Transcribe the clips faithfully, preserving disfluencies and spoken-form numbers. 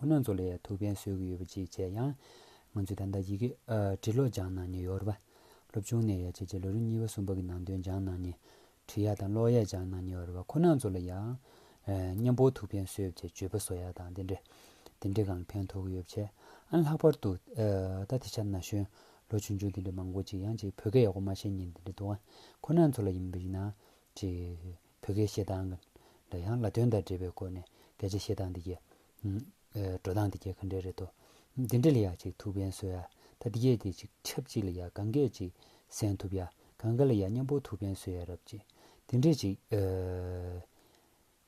ཁོ་རང་ཚོ་ལ་ཡང་ཐུགས་ཕན་གསོས་ཀྱི་ཡོད་པ་ཅིག་བྱས། ཡང་ང་ཚོས་ད་ལྟ་ཡི་གེ་ཨ་འབྲི་ཀློག་སྦྱང་གནང་མཁན་ཡོད་རེད་པ། སློབ་ཆུང་ནས་ཡར་བྱས་བྱས་ལོ་རིམ་གཉིས་པ་གསུམ་པ་གི་ནང་དོན་སྦྱང་གནང་མཁན། འབྲི་ཡག་དང་ཀློག་ཡག་སྦྱང་གནང་མཁན་ཡོད་རེད་པ། ཁོ་རང་ཚོ་ལ་ཡང་ཨ་མཉམ་པོ་ཐུགས་ཕན་གསོས་བྱས་བརྗོད་པ་བཟོ་ཡག་དང་དེ་འདྲ་དེ་འདྲ་གང་ཕན་ཐོགས་ཀྱི་ཡོད་བྱས། ཨ་ལྷག་པར་དུ་ཨ་ད་དེ་ཆ་ན་གཞོན་ལོ་ཆུང་ཆུང་དེ་འདྲ་མང་པོ་ཅིག་ཡང་ཅིག་བོད་སྐད་ཡག་པོ་མ་ཤེས་མཁན་དེ་འདྲ་འདུག་ཨ། ཁོ་རང་ཚོ་ལ་ཡིན་པ་ཡིན་ན་ཅིག་བོད་སྐད་བཤད་སྟངས་ལ་ཡང་ལ་དོན་དང་འབྲེལ་བའི་སྒོ་ནས་སྐད་ཆ་བཤད་སྟངས་དེ་གས་ཨ་འགྲོ་སྟངས་དེ་གས་ག་འདྲ་རེད་དོ། འདི་འདྲ་ལ་ཡང་ཅིག་ཐུགས་ཕན་གསོས་ཡ། ད་དེ་གས་དེ་ཅིག་ཆབས་ཅིག་ལ་ཡང་གང་གས་ཅིག་གསན་ཐུབ་ཡ། གང་ག་ལ་ཡང་མཉམ་པོ་ཐུགས་ཕན་གསོས་ཡ་རབ་ཅིག་དེ་འདྲས་ཅིག་ཨ།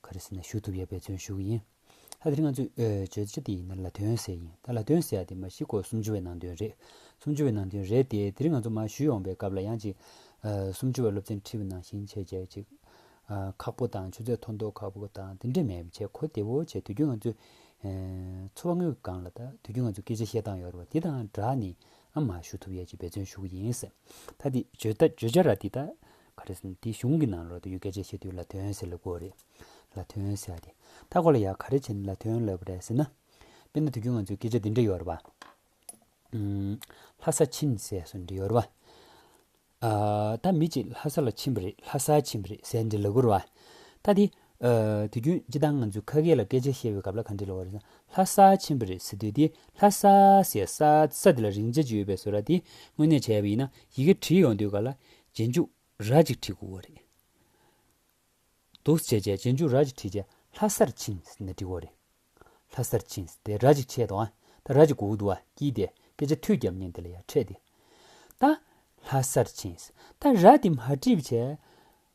ག་རེ་ཟེར་ན་ཞུ་ཐུབ་ཡ་འབད་བརྩོན་ཞུ་གི་ཡིན། ད་དེ་རིང་ང་ཚོས་ཨ་བརྗོད་བྱ་དེ་ཡིན་ན་ལ་དོན་ཟེར་ཡིན། ད་ལ་དོན་ཟེར་ཡ་དེ་མ་གཞི་ཁོ་སུམ་ཅུ་པའི་ནང་དོན་རེད། སུམ་ཅུ་པའི་ནང་དོན་རེད་དེ། དེ་རིང་ང་ཚོ་མར་ཞུས་ཡོང་པའི་སྐབས་ལ་ཡང་ཅིག་ཨ་སུམ་ཅུ་པའི་སློབ་ཚན་ཁྲིད་པ་ནང་བཞིན་བྱས་བྱས་ཅིག་ཨ་ཁག་པོ་དང་ཆུ་ཚོད་ཐུང་ཐུང་ཁག་པོ་དང་དེ་འདྲས་མེད་བྱས། ཁོ་བདེ་བོ་བྱས་དུས་རྒྱུན་ང་ཚོས་ཨ་འཚོ་བ་དངོས་ཀྱི་སྒང་ལ་ད་དུས་རྒྱུན་ང་ཚོས་སྐད་ཆ་བཤད་སྟངས་ཡོད་རེད་པ། དེ་དང་སྦྲགས་ནས་ཨ་མར་ཞུ་ཐུབ་ཡ་ཅིག་འབད་བརྩོན་ཞུ་གི་ཡིན་ཟེར། ད་དེ་བརྗོད་ད་བརྗོད་བྱ་ར་དེ་ད་ག་རེ་ཟེར་ན་དེ་གཞུང་གི་ནང་ལོགས་དུ་ཡོད། སྐད་ཆ་བཤད་དུས་ལ་དོན་ཟེར་ལབ་དགོས་རེད། ལ་དོན་ཟེར་ཡ་དེ། ད་ཁོ་ལ་ཡ་ག་རེ་བྱས་ནས་ལ་དོན་ལབ་པ་རེད་ཟེར་ན། དཔེར་ན་དུས་རྒྱུན་ང་ཚོའི་སྐད་ཆ་འདི་འདྲ་ཡོད་རེད་པ། ཨུམ། ལྷ་ས་ཕྱིན་ཟེར་སོ་འདྲ་ཡོད་རེད་པ། ཨ་ད་མི་གཅིག་ལྷ་ས་ལ་ཕྱིན་པ་རེད། ལྷ་ས་ཕྱིན་པ་རེད་ཟེར་འདྲ་ལབ་དགོས་རེད་པ། ད་དེ་ཨ་དུས་རྒྱུན་སྤྱིར་བཏང་ང་ཚོའི་ཁ་སྐད་ལ་སྐད་ཆ་བཤད་པའི་སྐབས་ལ་ག་འདྲ་ལབ་དགོས་རེད་ཟེར་ན། ལྷ་ས་ཕྱིན་པ་རེད་ཟེར་དུས་དེ་ལྷ་ས་ཟེར་ས་ས་དེ་ལ་རིང་ཆ་ཅིག་ཡོད་པའི་བཟོ་འདྲ་དེ་དངོས་གནས་བྱས་པ་ཡིན་ན་ཡི་གེ་བྲིས་ཡོང་དུས་ག་ལ་རྗེས་འཇུག་ར་ཅིག་བྲིས་དགོས་པ་རེད། འདུག་བྱས་བྱས་རྗེས་འཇུག་ར་ཅིག་བྲིས་བྱས་ལྷ་སར་ཕྱིན་ཟེར་ནས་འབྲི་དགོས་རེད། ལྷ་སར་ཕྱིན་ཟེར་དེ་ར་ཅིག་ཆད་འདུག་ཨ། ད་ར་ཅིག་གོ་གི་འདུག་ཨ། དཀྱིལ་དེ་སྐད་ཆ་མཐུད་རྒྱབ་མཁན་དེ་ལ་ཡ་ཕྲད་དེ། ད་ལྷ་སར་ཕྱིན་ཟེར། ད་ར་དེ་མ་བྲིས་བྱས་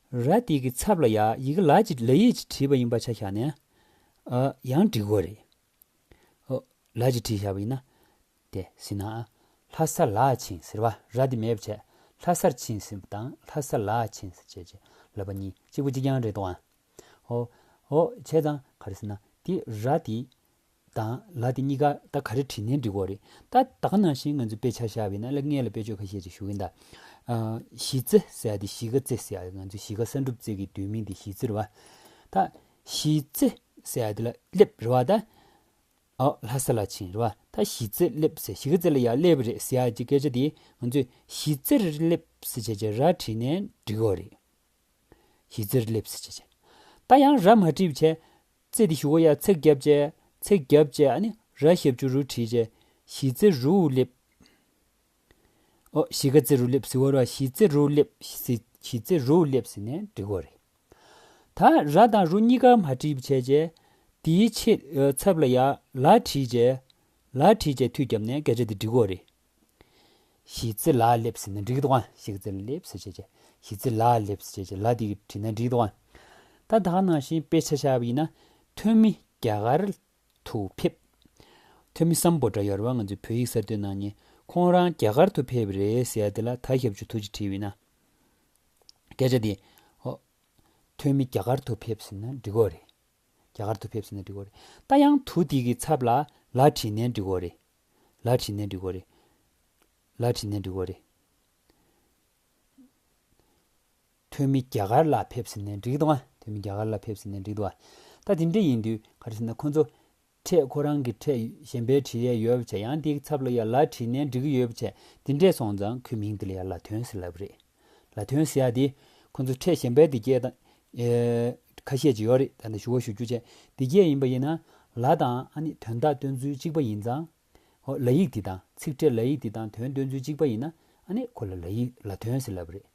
ར་དེ་གི་ཚབ་ལ་ཡ་ཡི་གེ་ལ་ཅིག་ལ་ཡིག་ཅིག་བྲིས་པ་ཡིན་པ་ཆ་བཞག་ནས་ཨ་ཡང་འབྲི་དགོས་རེད། ཨོ། ལ་ཅིག་བྲིས་བཞག་པ་ཡིན་ན། དེ་ཟིན་ན། ལྷ་ས་ལ་ཕྱིན་ཟེར་བ་ར་དེ་མེད་པ་བྱས། ལྷ་སར་ཕྱིན་ཟེར་བ་དང་ལྷ་ས་ལ་ཕྱིན་ཟེར་བྱས་བྱས་ལབ་པ་གཉིས་གཅིག་པ་གཅིག་རྐྱང་རེད་དོ་ཨ། ཨོ། ཨོ་བྱས་ཙང་ག་རེ་ཟེར་ན་དེ་ར་དེ་དང་ལ་དེ་གཉིས་ཀ་ད་ག་རེ་བྲིས་ནའི་འབྲི་དགོས་རེད། ད་ད་ག་ནང་བཞིན་ང་ཚོས་དཔེ་ཆ་བཞག་པ་ཡིན་ན་ལ་སྔས་ལ་དཔེ་བརྗོད་ཁ་ཤས་ཅིག་ཞུ་གི་ཡིན་ད། ཨ་གཞིས་རྩེ་ཟེར་ཡ་དེ་གཞིས་ཀ་རྩེ་ཟེར་ཡ་ང་ཚོའི་གཞིས་ཀ་བསམ་གྲུབ་རྩེ་གི་བསྡུས་མིང་དེ་གཞིས་རྩེ་རེད་བ། ད་གཞིས་རྩེ་ཟེར་ཡ་དེ་ལ་སླེབས་རེད་བ་ད། ཨོ་ལྷ་ས་ལ་ཕྱིན་རེད་བ། ད་གཞིས་རྩེར་སླེབས་ཟེར་གཞིས་ཀ་རྩེ་ལ་ཡར་སླེབས་རེད་ཟེར་ཡ་གྱི་སྐད་ཆ་དེ་ང་ཚོས་གཞིས་རྩེར་སླེབས་ཟེར་བྱས་བྱས་ར་བྲིས་ནས་འབྲི་དགོས་རེད། གཞིས་རྩེར་སླེབས་ཟེར་བྱས་བྱས། ད་ཡང་ར་མ་བྲིས་བྱས། རྩེ་དེ་གཞུག་གུ་ཡར་ཚེག་བརྒྱབ་བྱས་ཚེག་བརྒྱབ་བྱས་ཨ་ནི་ར་ཞབས་ཀྱུ་རུ་བྲིས་བྱས་གཞིས་རྩེ་རུ་སླེབས། ཨོ་གཞིས་ཀ་རྩེ་རུ་སླེབས་ཟེར་བ་ར་གཞིས་རྩེ་རུ་སླེབས་གཞིས་རྩེ་རུ་སླེབས་ཟེར་ནས་འབྲི་དགོས་རེད། ད་ར་དང་རུ་གཉིས་ཀ་མ་བྲིས་པ་བྱས་རྗེས། དེའི་ཆེད་ཚབ་ལ་ཡ་ལ་བྲིས་རྗེས། ལ་བྲིས་རྗེས་མཐུད་བརྒྱབ་ནས་སྐད་ཆ་དེ་འབྲི་དགོས་རེད། གཞིས་རྩེ་ལ་སླེབས་ཟེར་ནས་འབྲི་གི་འདུག་ཨ། གཞིས་རྩེ་ལ་སླེབས་ཟེར་བྱས་རྗེས། གཞིས་རྩེ་ལ་སླེབས་ཟེར་བྱས་རྗེས་ལ་དེ་བྲིས་ན་འགྲིག་གི་འདུག་ཨ། ད་ད་ག་ནང་བཞིན་དཔེ་ཆ་བཞག་པ་ཡིན་ན། ཐོན་མི་རྒྱ་གར་དུ་ཕེབས། ཐོན་མི་སམ་བྷོ་ཊ་ཡོད་རེད་བ། ང་ཚོའི་བོད་ཡིག་གསར་གཏོད་གནང་མཁན། ཁོང་རང་རྒྱ་གར་དུ་ཕེབས་རེད་ཟེར་ཡ་དེ་ལ་ད་ཞབས་ཀྱུ་དུ་ཅིག་བྲིས་པ་ཡིན་ན། སྐད་ཆ་དེ། ཨོ། ཐོན་མི་རྒྱ་གར་དུ་ཕེབས་ཟེར་ན་འགྲིག་གི་རེད། རྒྱ་གར་དུ་ཕེབས་ཟེར་ན་འགྲིག་གི་རེད། ད་ཡང་དུ་དེ་གི་ཚབ་ལ་ལ་བྲིས་ནའི་འགྲིག་གི་རེད། ལ་བྲིས་ནའི་འགྲིག་གི་རེད། ལ་བྲིས་ནའི་འགྲིག་གི་རེད། ཐོན་མི་རྒྱ་གར་ལ་ཕེབས་ཟེར་ནའི་འགྲིག་གི་འདུག་ཨ། ཐོན་མི་རྒྱ་གར་ལ་ཕེབས་ཟེར་ནའི་འགྲིག་འདུག་ཨ། ད་དེ་འདྲ་ཡིན་དུས་ག་རེ་ཟེར་ན་ཁོ་ཚོ་ཕྲད་ཁོ་རང་གི་ཕྲད་གཞན་པའི་བྲིས་ཡས་ཡོད་པ་བྱས། ཡང་དེའི་ཚབ་ལ་ཡ་ལ་བྲིས་ནའི་འགྲིག་གི་ཡོད་པ་བྱས། དེ་འདྲས་སོང་ཙང་ཁོའི་མིང་དེ་ལ་ཡ་ལ་དོན་ཟེར་ལབ་རེད། ལ་དོན་ཟེར་ཡ་དེ་ཁོ་ཚོ་ཕྲད་གཞན་པའི་དེ་སྐད་དང་། ཨེ། ཁ་ཤས་ཅིག་ཡོད་རེད། ད་ནི་ཞུ་བ་ཞུ་རྒྱུ་བྱས་དེ་སྐད་ཡིན་པ་ཡིན་ན་ལ་དང་ཨ་ནི་དོན་དག་སྟོན་ཚུལ་གཅིག་པ་ཡིན་ཙང་། ཨོ་ལ་ཡིག་འདི་དང་ཚིག་ཕྲད་ལ་ཡིག་འདི་དང་དོན་སྟོན་ཚུལ་གཅིག་པ་ཡིན་ན་ཨ་ནི་ཁོ་ལ་ལ་ཡིག་ལ་དོན་ཟེར་ལབ་རེད།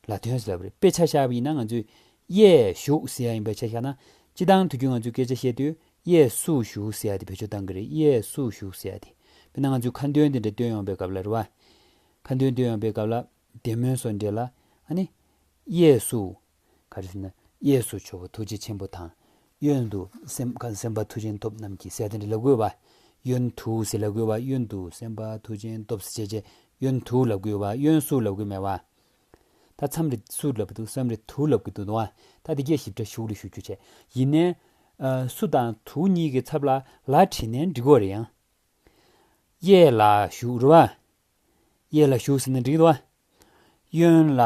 ལ་དོན་ཟེར་ལབ་རེད། དཔེ་ཆ་བཞག་པ་ཡིན་ན་ང་ཚོས་གཡས་བཞུགས་ཟེར་ཡ་ཡིན་པའི་ཆ་བཞག་ན། སྤྱི་བཏང་དུས་རྒྱུན་ང་ཚོས་སྐད་ཆ་བཤད་དུས་གཡས་སུ་བཞུགས་ཟེར་ཡ་དེ་བེད་སྤྱོད་བཏང་གི་རེད། གཡས་སུ་བཞུགས་ཟེར་ཡ་དེ། དཔེར་ན་ང་ཚོས་ཁ་འདོན་དེ་འདྲ་འདོན་ཡོང་པའི་སྐབས་ལ་རེད་བ། ཁ་འདོན་འདོན་ཡོང་པའི་སྐབས་ལ་བདེ་སྨོན་སོགས་འདྲ་ལ་ཨ་ནི་གཡས་སུ། ག་རེ་ཟེར་ན། གཡས་སུ་མཆོད་པ་ཐུགས་རྗེ་ཆེན་པོ་དང་། གཡོན་དུ་སེམས་སེམས་དཔའ་མཐུ་ཆེན་སྟོབས་རྣམས་ཀྱིས་ཟེར་དེ་འདྲ་ལབ་དགོས་པ། གཡོན་དུ་ཟེར་ལབ་དགོས་པ། གཡོན་དུ་སེམས་དཔའ་མཐུ་ཆེན་སྟོབས་ཟེར་བྱས་བྱས་གཡོན་དུ་ལབ་དགོས་པ། གཡོན་སུ་ལབ་དགོས་མེད་པ། ད་མཚམས་རེ་སུ་ལབ་ཀྱི་འདུག་མཚམས་རེ་དུ་ལབ་ཀྱི་འདུག་ནོ། ད་དེ་གས་ཞིབ་ཕྲ་ཞུགས་རེ་ཞུ་རྒྱུ་བྱས། ཡིན་ནའི། ཨ་སུ་དང་དུ་གཉིས་ཀྱི་ཚབ་ལ་ལ་བྲིས་ནའི་འགྲིག་གི་རེད་ཡང་། གཡས་ལ་བཞུགས་རེད་བ། གཡས་ལ་བཞུགས་ཟེར་ན་འགྲིག་གི་འདུག་བ། གཡོན་ལ་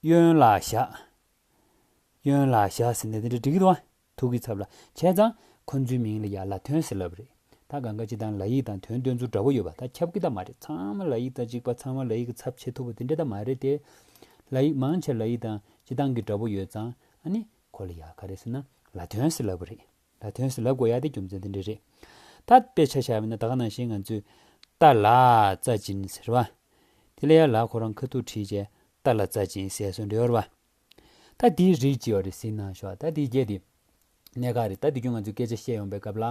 གཡོན་ལ་བཞག་གཡོན་ལ་བཞག་ཟེར་ན་དེ་འདྲ་འགྲིག་གི་འདུག་བ། ཐུག་གི་ཚབ་ལ། བྱས་ཙང་ཁོ་ཚོའི་མིང་ལ་ཡ་ལ་དོན་ཟེར་ལབ་རེད། ད་གང་ག་སྤྱིར་བཏང་ལ་ཡིག་དང་དོན་སྟོན་ཚུལ་འདྲ་པོ་ཡོད་པ། ད་ཁྱབ་ཀྱི་ད་མ་རེད། ཚང་མ་ལ་ཡིག་དང་གཅིག་པ། ཚང་མ་ལ་ཡིག་གི་ཚབ་བྱེད་ཐུབ་པ་དེ་འདྲ་ད་མ་རེད་དེ། ལ་ཡིག་མང་ཆེ་ལ་ཡིག་དང་སྤྱིར་བཏང་གི་འདྲ་པོ་ཡོད་ཙང་ཨ་ནི་ཁོ་ལ་ཡ་ག་རེ་ཟེར་ན་ལ་དོན་ཟེར་ལབ་པ་རེད། ལ་དོན་ཟེར་ལབ་དགོས་ཡ་དེ་རྒྱུ་མཚན་དེ་འདྲ་རེད། ད་དཔེ་ཆ་བཞག་པ་ཡིན་ན་ད་ག་ནང་བཞིན་ང་ཚོས་ཏ་ལ་ཙ་ཅིན་ཟེར་བ། དེ་ལ་ཡ་ལ་ཁོ་རང་ཁ་ཐུག་བྲིས་བྱས་ཏ་ལ་ཙ་ཅིན་ཟེར་སོང་འདྲ་བོ་རེད་བ། ད་དེའི་རིགས་ཅིག་ཡོད་རེད་ཟེར་ན་ཤོག་ད་དེའི་རྒྱས་དེ་གནད་འགག་རེད། ད་དེ་རྒྱུན་ང་ཚོས་སྐད་ཆ་བཤད་ཡོང་པའི་སྐབས་ལ།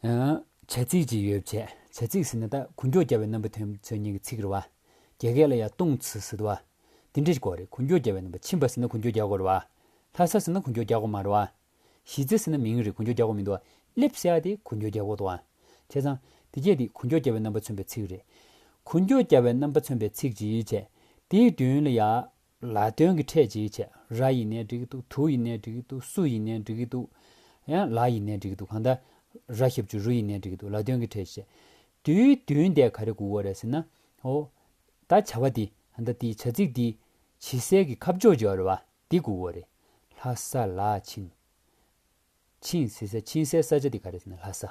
ཨ། བྱ་ཚིག་ཅིག་ཡོད་བྱས། བྱ་ཚིག་ཟེར་ན་ད་ཁུ་འཁྱོག་བརྒྱབ་པའི་རྣམ་པ་ཐོན་ཚོད་ཉིད་ཀྱི་ཚིག་རེད་བ། རྒྱ་སྐད་ལ་ཡང་ཏུང་ཙི་ཟེར་བ། དེ་འདྲ་ཞིག་དགོས་རེད། ཁུ་འཁྱོག་བརྒྱབ་པའི་རྣམ་པ། ཕྱིན་པ་ཟེར་ན་ཁུ་འཁྱོག་རྒྱག་དགོས་རེད་བ། ལྷ་ས་ཟེར་ན་ཁུ་འཁྱོག་རྒྱག་དགོས་མ་རེད་བ། གཞིས་རྩེ་ཟེར་ན་མིང་རེད། ཁུ་འཁྱོག་རྒྱག་དགོས་མི་འདུག་བ། སླེབས་ཟེར་ཡ་དེ་ཁུ་འཁྱོག་རྒྱག་དགོས་འདུག་བ། བྱས་ཙང་དེ་སྐད་དེ་ཁུ་འཁྱོག་བརྒྱབ་པའི་རྣམ་པ་མཚོན་པའི་ཚིག་རེད། ཁུ་འཁྱོག་བརྒྱབ་པའི་རྣམ་པ་མཚོན་པའི་ཚིག་ཅིག་ཡིན་བྱས། དེའི་མདུན་ལ་ཡ། ལ་དོན་གྱི་ཕྲད་ཅིག་བྱས། ར་ཡིན་ནའི་འགྲིག་གི་འདུག་དུ་ཡིན་ནའི་འགྲིག་གི་འདུག་སུ་ཡིན་ནའི་འགྲིག་གི་འདུག་ཡང་ལ་ཡིན་ནའི་འགྲིག་གི་འདུག་གང་ལྟར་ར་ཞབས་ཀྱུ་རུ་ཡིན་ནའི་འགྲིག་གི་འདུག་ལ་དོན་གྱི་ཕྲད་ཅིག་བྱས། དུའི་མདུན་དེ་ག་རེ་དགོས་ཀྱི་ཡོད་རེད་ཟེར་ན། ཨོ། ད་བྱ་བ་འདི། ད་འདིའི་བྱ་ཚིག་འདི། ཇི་སྲིད་ཀྱི་ཁ་སྦྱོར་ཅིག་ཡོད་རེད་བ། འདི་དགོས་ཀྱི་ཡོད་རེད། ལྷ་ས་ལ་ཕྱིན། ཕྱིན་ཟེར་སའི། ཕྱིན་སའི་ས་ཆ་དེ་ག་རེ་ཟེར་ན་ལྷ་ས།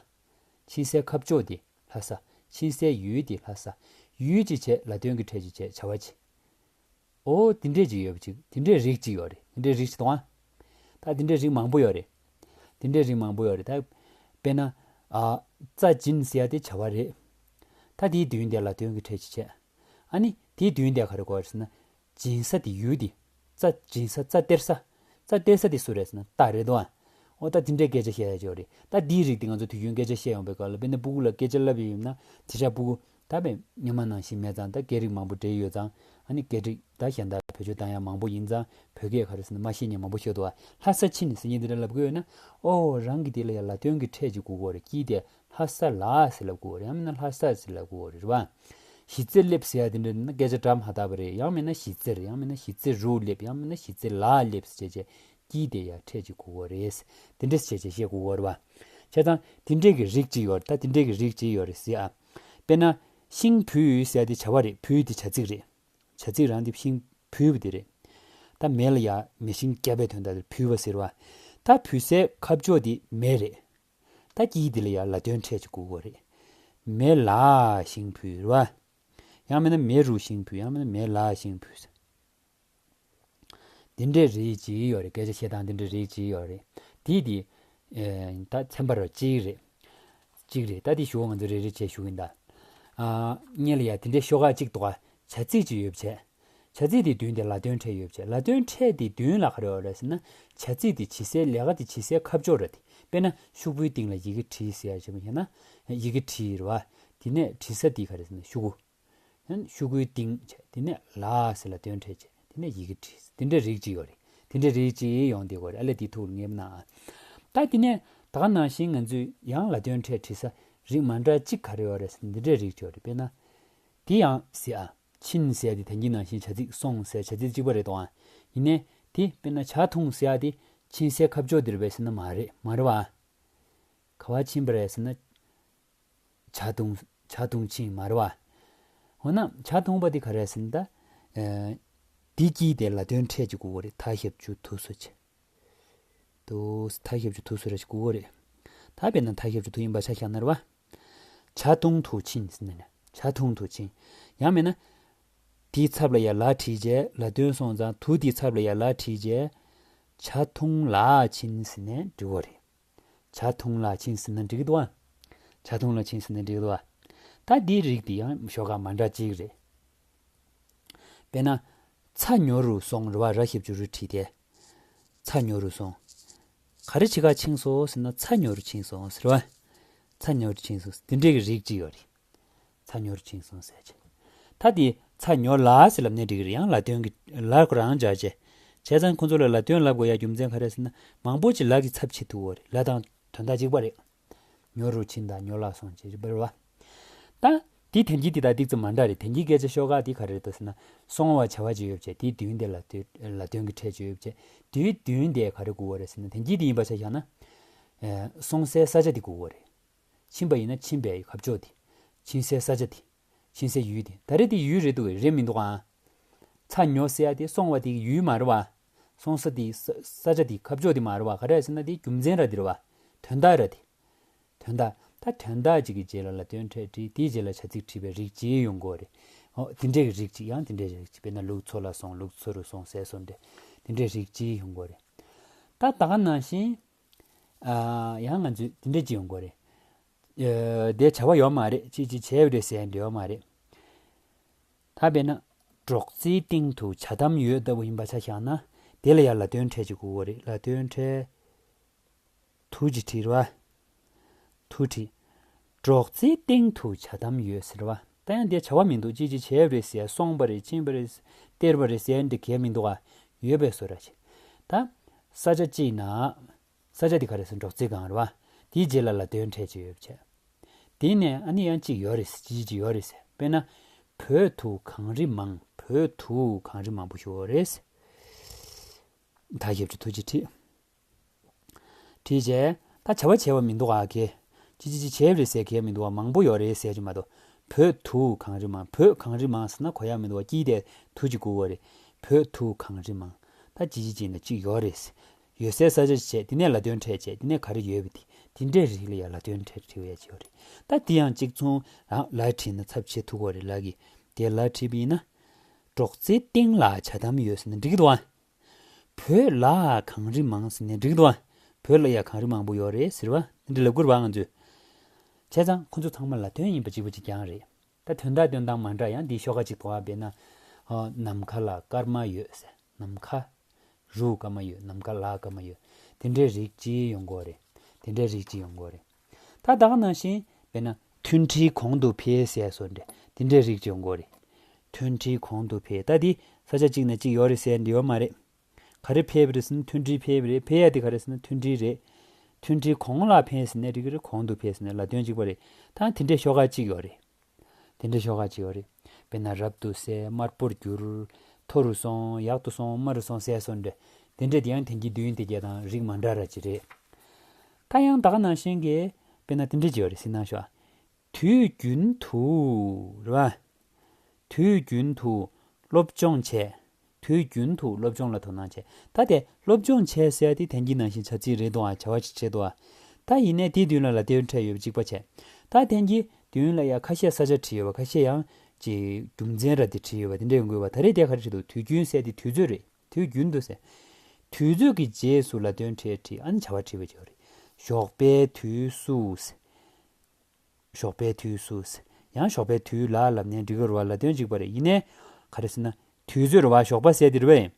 ཕྱིན་སའི་ཁ་སྦྱོར་དེ་ལྷ་ས། ཕྱིན་སའི་ཡུལ་དེ་ལྷ་ས། ཡུལ་ཅིག་བྱས། ལ་དོན་གྱི་ཕྲད་ཅིག་བྱས། བྱ་བ་ཅིག་ཨོ་དེ་འདྲས་ཅིག་ཡོད་པ་ཅིག་དེ་འདྲས་རིགས་ཅིག་ཡོད་རེད། དེ་འདྲས་རིགས་ཅིག་དང་། ད་དེ་འདྲས་རིགས་མང་པོ་ཡོད་རེད། དེ་འདྲས་རིགས་མང་པོ་ཡོད་རེད། ད་དཔེར་ན། ཨ། ཙ་ཅིན་ཟེར་ཡ་དེ་བྱ་བ་རེད། ད་དེའི་མདུན་དེ་ལ་དོན་གྱི་ཕྲད་ཅིག་བྱས། ཨ་ནི་དེའི་མདུན་དེ་ག་རེ་དགོས་རེད་ཟེར་ན། སྦྱིན་ས་དེ་ཡུལ་དེ། རྩྭ་སྦྱིན་ས། རྩྭ་སྟེར་ས། རྩྭ་སྟེར་ས་དེ་སུ་རེད་ཟེར་ན་ཏ་རེད་དོ། ཨོ་ད་དེ་འདྲའི་སྐད་ཆ་བཤད་ཡ་ཅིག་ཡོད་རེད། ད་དེའི་རིགས་དེ་ང་ཚོ་དུས་རྒྱུན་སྐད་ཆ་བཤད་ཡོང་པའི་སྐབས་ལ། དཔེར་ན་སྤུ་གུ་ལ་སྐད་ཆ་ལབ་ཡོད་ན། དེ་ཆ་སྤུ་གུ་ད་དཔེ་སྔོན་མ་ནང་བཞིན་མེད་ཙང་། ད་སྐད་རིགས་མང་པོ་འདྲེས་ཡོད་ཙང་། ཨ་ནི་སྐད་རིགས་ད་གཞན་དག་བེད་སྤྱོད་བཏང་ཡ་མང་པོ་ཡིན་ཙང་། བོད་སྐད་ག་རེ་ཟེར་ན་མ་ཤེས་མཁན་མང་པོ་ཤོད་འདུག་བ། ལྷ་ས་ཕྱིན་ཟེར་མཁན་དེ་འདྲ་ལབ་དགོས་ཡོད་ན། ཨོ་རང་གི་དེ་ལ་ཡ་ལ་དོན་གྱི་ཕྲད་ཅིག་དགོས་ཀྱི་ཡོད་རེད། དཀྱིལ་དེ། ལྷ་ས་ལ་ཟེར་ལབ་དགོས་རེད། ཡང་མིན་ན་ལྷ་ས་ཟེར་ལབ་དགོས་རེད། རེད་བ། གཞིས་རྩེར་སླེབས་ཟེར་ཡ་དེ་འདྲ་ན་སྐད་ཆ་སྒྲ་མ་དག་པ་རེད། ཡང་མིན་ན་གཞིས་རྩེར། ཡང་མིན་ན་གཞིས་རྩེ་རུ་སླེབས། ཡང་མིན་ན་གཞིས་རྩེ་ལ་སླེབས་ཟེར་བྱས་བྱས། དཀྱིལ་དེ་ཡ་ཕྲད་ཅིག་དགོས་ཀྱི་རེད། དེ་འདྲ་བྱས་བྱས་བཤད་དགོས་ཀྱི་རེད་བ། བྱས་ཙང་དེ་འདྲས་ཀྱི་རིགས་ཅིག་ཡོད་རེད། ད་དེ་འདྲས་ཀྱི་རིགས་ཅིག་ཡོད་རེད་ཟེར་ཨ། དཔེར་ན། ཤིང་བུ་ཟེར་ཡ་དེ་བྱ་བ་རེད། བུ་དེ་བྱ་ཚིག་རེད། བྱ་ཚིག་རང་དེ་ཤིང་བུ་བ་དེ་རེད། ད་མེ་ལ་ཡ་མེ་ཤིང་བརྒྱབ་པའི་དོན་དག་དེ་བུ་བ་ཟེར་བ། ད་བུ་སའི་ཁ་སྦྱོར་དེ་མེ་རེད། ད་དཀྱིལ་དེ་ལ་ཡ་ལ་དོན་ཕྲད་ཅིག་དགོས་ཀྱི་རེད། མེ་ལ་ཤིང་བུ་རེད་བ། ཡང་མིན་ན་མེ་རུ་ཤིང་བུ། ཡང་མིན་ན་མེ་ལ་ཤིང་བུ། འདི་འདྲའི་རིགས་ཅིག་ཡོད་རེད། སྐད་ཆ་བཤད་སྟངས་འདི་འདྲའི་རིགས་ཅིག་ཡོད་རེད། དེ་དེ། ཨེ། ད་ཚན་པ་ར་གཅིག་རེད། གཅིག་རེད། ད་དེ་ཞུ་བ་ང་ཚོ་རེ་རེ་བྱས་ཞུ་གིན་ད། ཨ། སྔོན་ལ་ཡ་དེ་འདྲའི་ཤོག་ཁག་གཅིག་འདུག་ག་བྱ་ཚིག་ཅིག་ཡོད་བྱས། བྱ་ཚིག་དེའི་མདུན་དེ་ལ་དོན་ཕྲད་ཡོད་བྱས། ལ་དོན་ཕྲད་དེའི་མདུན་ལ་ག་རེ་ཡོད་རེད་ཟེར་ན། བྱ་ཚིག་དེ་བྱེད་སའི་ལས་ཀ་དེ་བྱེད་སའི་ཁ་སྦྱོར་རེད་དེ། དཔེར་ན་ཤོག་བུའི་སྟེང་ལ་ཡི་གེ་བྲིས་ཟེར་ཡ་བྱས་པ་ཡིན་ན། ཡི་གེ་བྲིས་རེད་བ། དེ་ནས་བྲིས་ས་དེ་ག་རེ་ཟེར་ན་ཤོག་གུ། ཡང་ཤོག་གུའི་སྟེང་བྱས། དེ་ནས་ལ་ཟེར་ལ་དོན་ཕྲད་བྱས། དེ་ནས་ཡི་གེ་བྲིས། དེ་འདྲའི་རིགས་ཅིག་ཡོད་རེད། དེ་འདྲའི་རིགས་ཅིག་ཡོང་བསྡད་ཀྱི་ཡོད་རེད། ཨ་ལས་དེ་ཐུགས་ལ་ངེས་པ་གནང་ཨ། ད་དེ་ནས་ད་ག་ནང་བཞིན་ང་ཚོས་ཡང་ལ་དོན་ཕྲད་བྲིས་ས་རིགས་མ་འདྲ་གཅིག་ག་རེ་ཡོད་རེད་ཟེར་ན། འདི་འདྲའི་རིགས་ཅིག་ཡོད་རེད། དཔེར་ན། དེ་ཡང་ཟེར་ཨ། ཕྱིན་ཟེར་ཡ་དེ་དེང་གི་ནང་བཞིན་བྱ་ཚིག། སོང་ཟེར་བྱ་ཚིག་གཅིག་པ་རེད་དོ་ཨ། ཡིན་ནའི་དེ་དཔེར་ན་ཇ་འཐུང་ཟེར་ཡ་དེ་ཕྱིན་སའི་ཁ་སྦྱོར་དེ་རེད་པས་ཟེར་ན་མ་རེད། མ་རེད་བ། ག་པར་ཕྱིན་པ་རེད་ཟེར་ན། ཇ་འཐུང་། ཇ་འཐུང་ཕྱིན་མ་རེད་བ། འོ་ན་ཇ་འཐུང་བ་དེ་ག་རེ་ཟེར་ན་ད། ཨེ། དེ་དཀྱིལ་དེ་ལ་དོན་ཕྲད་ཅིག་དགོས་ཀྱི་རེད། ད་ཞབས་ཀྱུ་དུ་སུ་བྱས། དུ། ད་ཞབས་ཀྱུ་དུ་སུ་ར་ཅིག་དགོས་ཀྱི་རེད། ད་དཔེར་ན་ད་ཞབས་ཀྱུ་དུ་ཡིན་པ་ཆ་བཞག་ན་རེད་བ། ཇ་འཐུང་དུ་ཕྱིན་ཟེར་ན་ནི། ཇ་འཐུང་དུ་ཕྱིན། ཡང་མིན་ན། དེའི་ཚབ་ལ་ཡ་ལ་བྲིས་རྗེས། ལ་དོན་སོང་ཙང་དུ་དེའི་ཚབ་ལ་ཡ་ལ་བྲིས་རྗེས། ཇ་འཐུང་ལ་ཕྱིན་ཟེར་ནས་འབྲི་བ་རེད། ཇ་འཐུང་ལ་ཕྱིན་ཟེར་ན་འགྲིག་གི་འདུག་ཨ། ཇ་འཐུང་ལ་ཕྱིན་ཟེར་ན་འགྲིག་གི་འདུག་ཨ། ད་འདིའི་རིགས་འདི་ཡང་ཤོག་ཁག་མ་འདྲ་གཅིག་རེད། དཔེར་ན། ཚ་ཉོ་རུ་སོང་རེད་བ། ར་ཞབས་ཀྱུ་རུ་བྲིས་ཏེ། ཚ་ཉོ་རུ་སོང་། ག་རེ་བྱེད་ག་ཕྱིན་སོང་ཟེར་ན། ཚ་ཉོ་རུ་ཕྱིན་སོང་ཟེར་བ། ཚ་ཉོ་རུ་ཕྱིན་སོང་། འདི་འདྲའི་གི་རིགས་གཅིག་ཡོད་རེད། ཚ་ཉོ་རུ་ཕྱིན་སོང་ཟེར་བྱས། ད་དེ་ཚ་ཉོ་ལ་ཟེར་ལབ་ནའི་འགྲིག་གི་རེད། ཡང་ལ་དོན་གྱི་ལ་ཁོ་རང་སྦྱར་བྱས། བྱས་ཙང་ཁོ་ཚོ་ལ་ལ་དོན་ལབ་དགོས་ཡ་རྒྱུ་མཚན་ག་རེ་ཟེར་ན། མང་པོ་ཅིག་ལ་གི་ཚབ་བྱེད་ཐུབ་ཀྱི་རེད། ལ་དང་དོན་དག་གཅིག་པ་རེད། ཉོ་རུ་ཕྱིན་དང་ཉོ་ལ་སོང་བྱས་རེད་པ། ད་དེ་དོན་གྱི་དེ་དང་ཏོག་ཙམ་མ་འདྲ་རེད། དོན་གྱི་སྐད་ཆ་ཤོག་ཁག་དེ་ག་རེ་རེད་ཟེར་ན། སོང་བ་བྱ་བ་ཅིག་ཡོད་བྱས། དེའི་མདུན་དེ་ལ་དོན། ལ་དོན་གྱི་ཕྲད་ཅིག་ཡོད་བྱས། དེའི་མདུན་དེ་ག་རེ་དགོས་ཀྱི་རེད་ཟེར་ན། དོན་གྱི་དེ་ཡིན་པ་ཆ་བཞག་ན། ཨེ། སོང་སའི་ས་ཆ་དེ་དགོས་ཀྱི་རེད། ཕྱིན་པ་ཡིན་ན་ཕྱིན་པའི་ཁ་སྦྱོར་དེ། ཕྱིན་སའི་ས་ཆ་དེ། ཕྱིན་སའི་ཡུལ་དེ། ད་རེས་དེ་ཡུལ་རེད་འདུག་གས། རེད་མི་འདུག་ཨ། ཚ་ཉོ་ཟེར་ཡ་དེ་སོང་བ་དེ་ཡུལ་མ་རེད་བ། སོང་ས་དེ་ས། ས་ཆ་དེ་ཁ་སྦྱོར་དེ་མ་རེད་བ། ག་རེ་ཟེར་ན་དེ་རྒྱུ་མཚན་ར་དེ་རེད་བ། དོན་དག་ར་དེ། དོན་དག་ད་དོན་དག་ཅིག་གི་རྗེས་ལ་ལ་དོན་ཕྲད་བྲིས། དེའི་རྗེས་ལ་བྱ་ཚིག་བྲིས་པའི་རིགས་གཅིག་ཡོང་དགོས་རེད། ཨོ་དེ་འདྲའི་རིགས་གཅིག་ཡང་དེ་འདྲའི་རིགས་གཅིག་དཔེར་ན་ལུག་འཚོ་ལ་སོང་། ལུག་འཚོ་རུ་སོང་ཟེར་སོང་འདྲ། དེ་འདྲའི་རིགས་གཅིག་ཡོང་དགོས་རེད། ད་ད་ག་ནང་བཞིན། ཨ་ཡང་ང་ཚོས་དེ་འདྲ་ཅིག་ཡོང་དགོས་རེད། ཨ་དེ་བྱ་བ་ཡོད་མ་རེད། ཅིག་ཅིག་བྱས་པ་རེད་ཟེར་འདྲ་ཡོད་མ་རེད། ད་དཔེར་ན། སྒྲོག་ཙེའི་སྟེང་དུ་ཇ་དམ་ཡོད་ལྟ་བུ་ཡིན་པ་ཆ་བཞག་ན། དེ་ལ་ཡང་ལ་དོན་ཕྲད་ཅིག་དགོས་ཀྱི་རེད། ལ་དོན་ཕྲད། དུ་ཅིག་བྲིས་རེད་བ། དུ་བྲིས། སྒྲོག་ཙེའི་སྟེང་དུ་ཇ་དམ་ཡོད་ཟེར་བ། ད་ཡང་དེ་བྱ་བ་མི་འདུག་ཅིག་ཅིག་བྱས་པ་རེད་ཟེར། སོང་བ་རེད། ཕྱིན་པ་རེད། སྟེར་བ་རེད་ཟེར་འདི་གས་མི་འདུག་ག་ཡོད་པའི་བཟོ་འདྲ་ཅིག་ད་ས་ཆ་གཅིག་ན། ས་ཆ་དེ་ག་རེ་ཟེར། སྒྲོག་ཙེ་སྒང་རེད་བ། དེའི་རྗེས་ལ་ལ་དོན་ཕྲད་ཅིག་ཡོད་པ་བྱས། དེ་ནས་ཨ་ནི་ཡང་གཅིག་ཡོད་རེད་ཟེར། ཅིག་ཅིག་ཡོད་རེད་ཟེར། དཔེར་ན། བོད་དུ་གངས་རི་མང་། བོད་དུ་གངས་རི་མང་པོ་ཡོད་རེད་ཟེར། ད་ཞབས་ཀྱུ་དུ་ཅིག་བྲིས། བྲིས་རྗེས་ད་བྱ་བ་བྱས་པ་མི་འདུག་ག་གས། ཅི་ཅི་ཅི་བྱས་པ་རེད་ཟེར་གས་མི་འདུག་ག་མང་པོ་ཡོད་རེད་ཟེར་གྱི་མ་གཏོགས། བོད་དུ་གངས་རི་མང་། བོད་གངས་རི་མང་ཟེར་ན་གོ་ཡ་མི་འདུག་ག་ཀྱི་དེ་དུ་ཅིག་དགོས་པ་རེད། བོད་དུ་གངས་རི་མང་། ད་ཅི་ཅི་ཅི་ན་ཅིག་ཡོད་རེད་ཟེར། ཡོད་སའི་ས་ཆ་ཞིག་བྱས། དེ་ནས་ལ་དོན་ཕྲད་བྱས། དེ་ནས་ག་རེ་ཡོད་པ་དེ། དེ་འདྲའི་རིགས་ལ་ཡང་ལ་དོན་ཕྲད་བྲིས་པ་ཡ་ཅིག་ཡོད་རེད། ད་དེ་ཡང་གཅིག་མཚུངས་རང་ལ་བྲིས་ན་ཚབ་བྱེད་ཐུབ་ཀྱི་རེད། ལ་གི་དེ་ལ་བྲིས་པ་ཡིན་ན། སྒྲོག་ཙེའི་སྟེང་ལ་ཇ་དམ་ཡོད་ཟེར་ན་འགྲིག་གི་འདུག་ཨ། བོད་ལ་གངས་རི་མང་ཟེར་ནས་འགྲིག་འདུག་ཨ། བོད་ལ་ཡ་གངས་རི་མང་པོ་ཡོད་རེད་ཟེར་བ་འདི་ལབ་དགོས་རེད་བ་ང་ཚོས། བྱས་ཙང་ཁོ་ཚོ་ཚང་མ་ལ་དོན་ཡིན་པ་གཅིག་པ་གཅིག་རྐྱང་རེད། ད་དོན་དག་དོན་སྟངས་མ་འདྲ་ཡང་འདིའི་ཤོག་ཁ་གཅིག་མཐོང་བ་བས་ན། ཨ་ནམ་མཁའ་ལ་སྐར་མ་ཡོད་ཟེར། ནམ་མཁའ། རུ་སྐར་མ་ཡོད། ནམ་མཁའ་ལ་སྐར་མ་ཡོད། དེ་འདྲའི་རིགས་གཅིག་ཡོང་དགོས་རེད། དེ་འདྲའི་རིགས་གཅིག་ཡོང་དགོས་རེད། ད་ད་ག་ནང་བཞིན་དཔེར་ན་མཐུན་སྒྲིལ་གོང་དུ་འཕེལ་ཟེར་སོགས་འདྲ་དེ་འདྲའི་རིགས་ཀྱི་ཡོང་གི་རེད། མཐུན་སྒྲིལ་གོང་དུ་འཕེལ། ད་འདི་ས་ཆ་གཅིག་ནས་གཅིག་ཡོད་རེད་ཟེར་འདི་ཡོད་མ་རེད། ག་རེ་འཕེལ་བ་རེད་ཟེར་ན་མཐུན་སྒྲིལ་འཕེལ་བ་རེད། འཕེལ་ཡ་དེ་ག་རེ་ཟེར་ན་མཐུན་སྒྲིལ་རེད། མཐུན་སྒྲིལ་གོང་ལ་འཕེལ་ཟེར་ནས་འགྲིག་གི་རེད། གོང་དུ་འཕེལ་ཟེར་ནས་ལ་དོན་གཅིག་པ་རེད། ད་དེ་འདྲའི་ཤོག་ཁ་གཅིག་ཡོད་རེད། དེ་འདྲའི་ཤོག་ཁ་གཅིག་ཡོད་རེད། དཔེར་ན་རབ་ཏུ་གསལ། དམར་པོར་གྱུར། མཐོ་རུ་སོང་། ཡག་ཏུ་སོང་། དམའ་རུ་སོང་ཟེར་སོགས་འདྲ། དེ་འདྲ་དེ་ཡང་དེང་གི་དུས་ཡུན་དེ་གས་དང་རིགས་མ་འདྲ་ར་ཅིག་རེད། ད་ཡང་ད་ག་ནང་བཞིན་གྱི་དཔེར་ན་དེ་འདྲ་ཅིག་ཡོད་རེད་ཟེར་ན་ཤོག་དུས་རྒྱུན་དུ་རེད་བ། དུས་རྒྱུན་དུ་སློབ་སྦྱོང་བྱས། དུས་རྒྱུན་དུ་སློབ་སྦྱོང་ལ་དོ་སྣང་བྱས། ད་དེ་སློབ་སྦྱོང་བྱས་ཟེར་དེ་དེང་གི་ནང་བཞིན་བྱ་ཚིག་རེད་འདུག་ཨ། བྱ་བ་ཅིག་བྱེད་འདུག་ཨ། ད་ཡིན་ནའི་དེའི་མདུན་ལ་ལ་དོན་ཕྲད་ཡོད་པ་གཅིག་པ་བྱས། ད་དེང་གི་དུས་ཡུན་ལ་ཡ་ཁ་ཤས་ས་ཆ་བྲིས་ཡོད་པ། ཁ་ཤས་ཡང་ཅིག་རྒྱུ་མཚན་ར་དེ་བྲིས་ཡོད་པ་དེ་འདྲ་ཡོང་དགོས་པ། ད་རེས་དེ་ག་རེ་བྲིས་འདུག་དུས་རྒྱུན་ཟེར་དེ་དུས་ཚོད་རེད། དུས་རྒྱུན་དུ་ཟེར། དུས་ཚོད་ཀྱི་རྗེས་སུ་ལ་དོན་ཕྲད་བྲིས། ཨ་ནི་བྱ་བ་བྲིས་པ་ཅིག་ཡོད་རེད། ཞོགས་པའི་དུས་སུ་ཟེར། ཞོགས་པའི་དུས་སུ། ཡང་ཞོགས་པའི་དུས་ལ་ལབ་ནས་འགྲིག་གི་རེད་བ། ལ་དོན་གཅིག་པ་རེད། ཡིན་ནའི་ག་རེ་ཟེར་ན། དུས་ཚོད་རེད་བ། ཞོགས་པ་ཟེར་དེ་རེད་བས།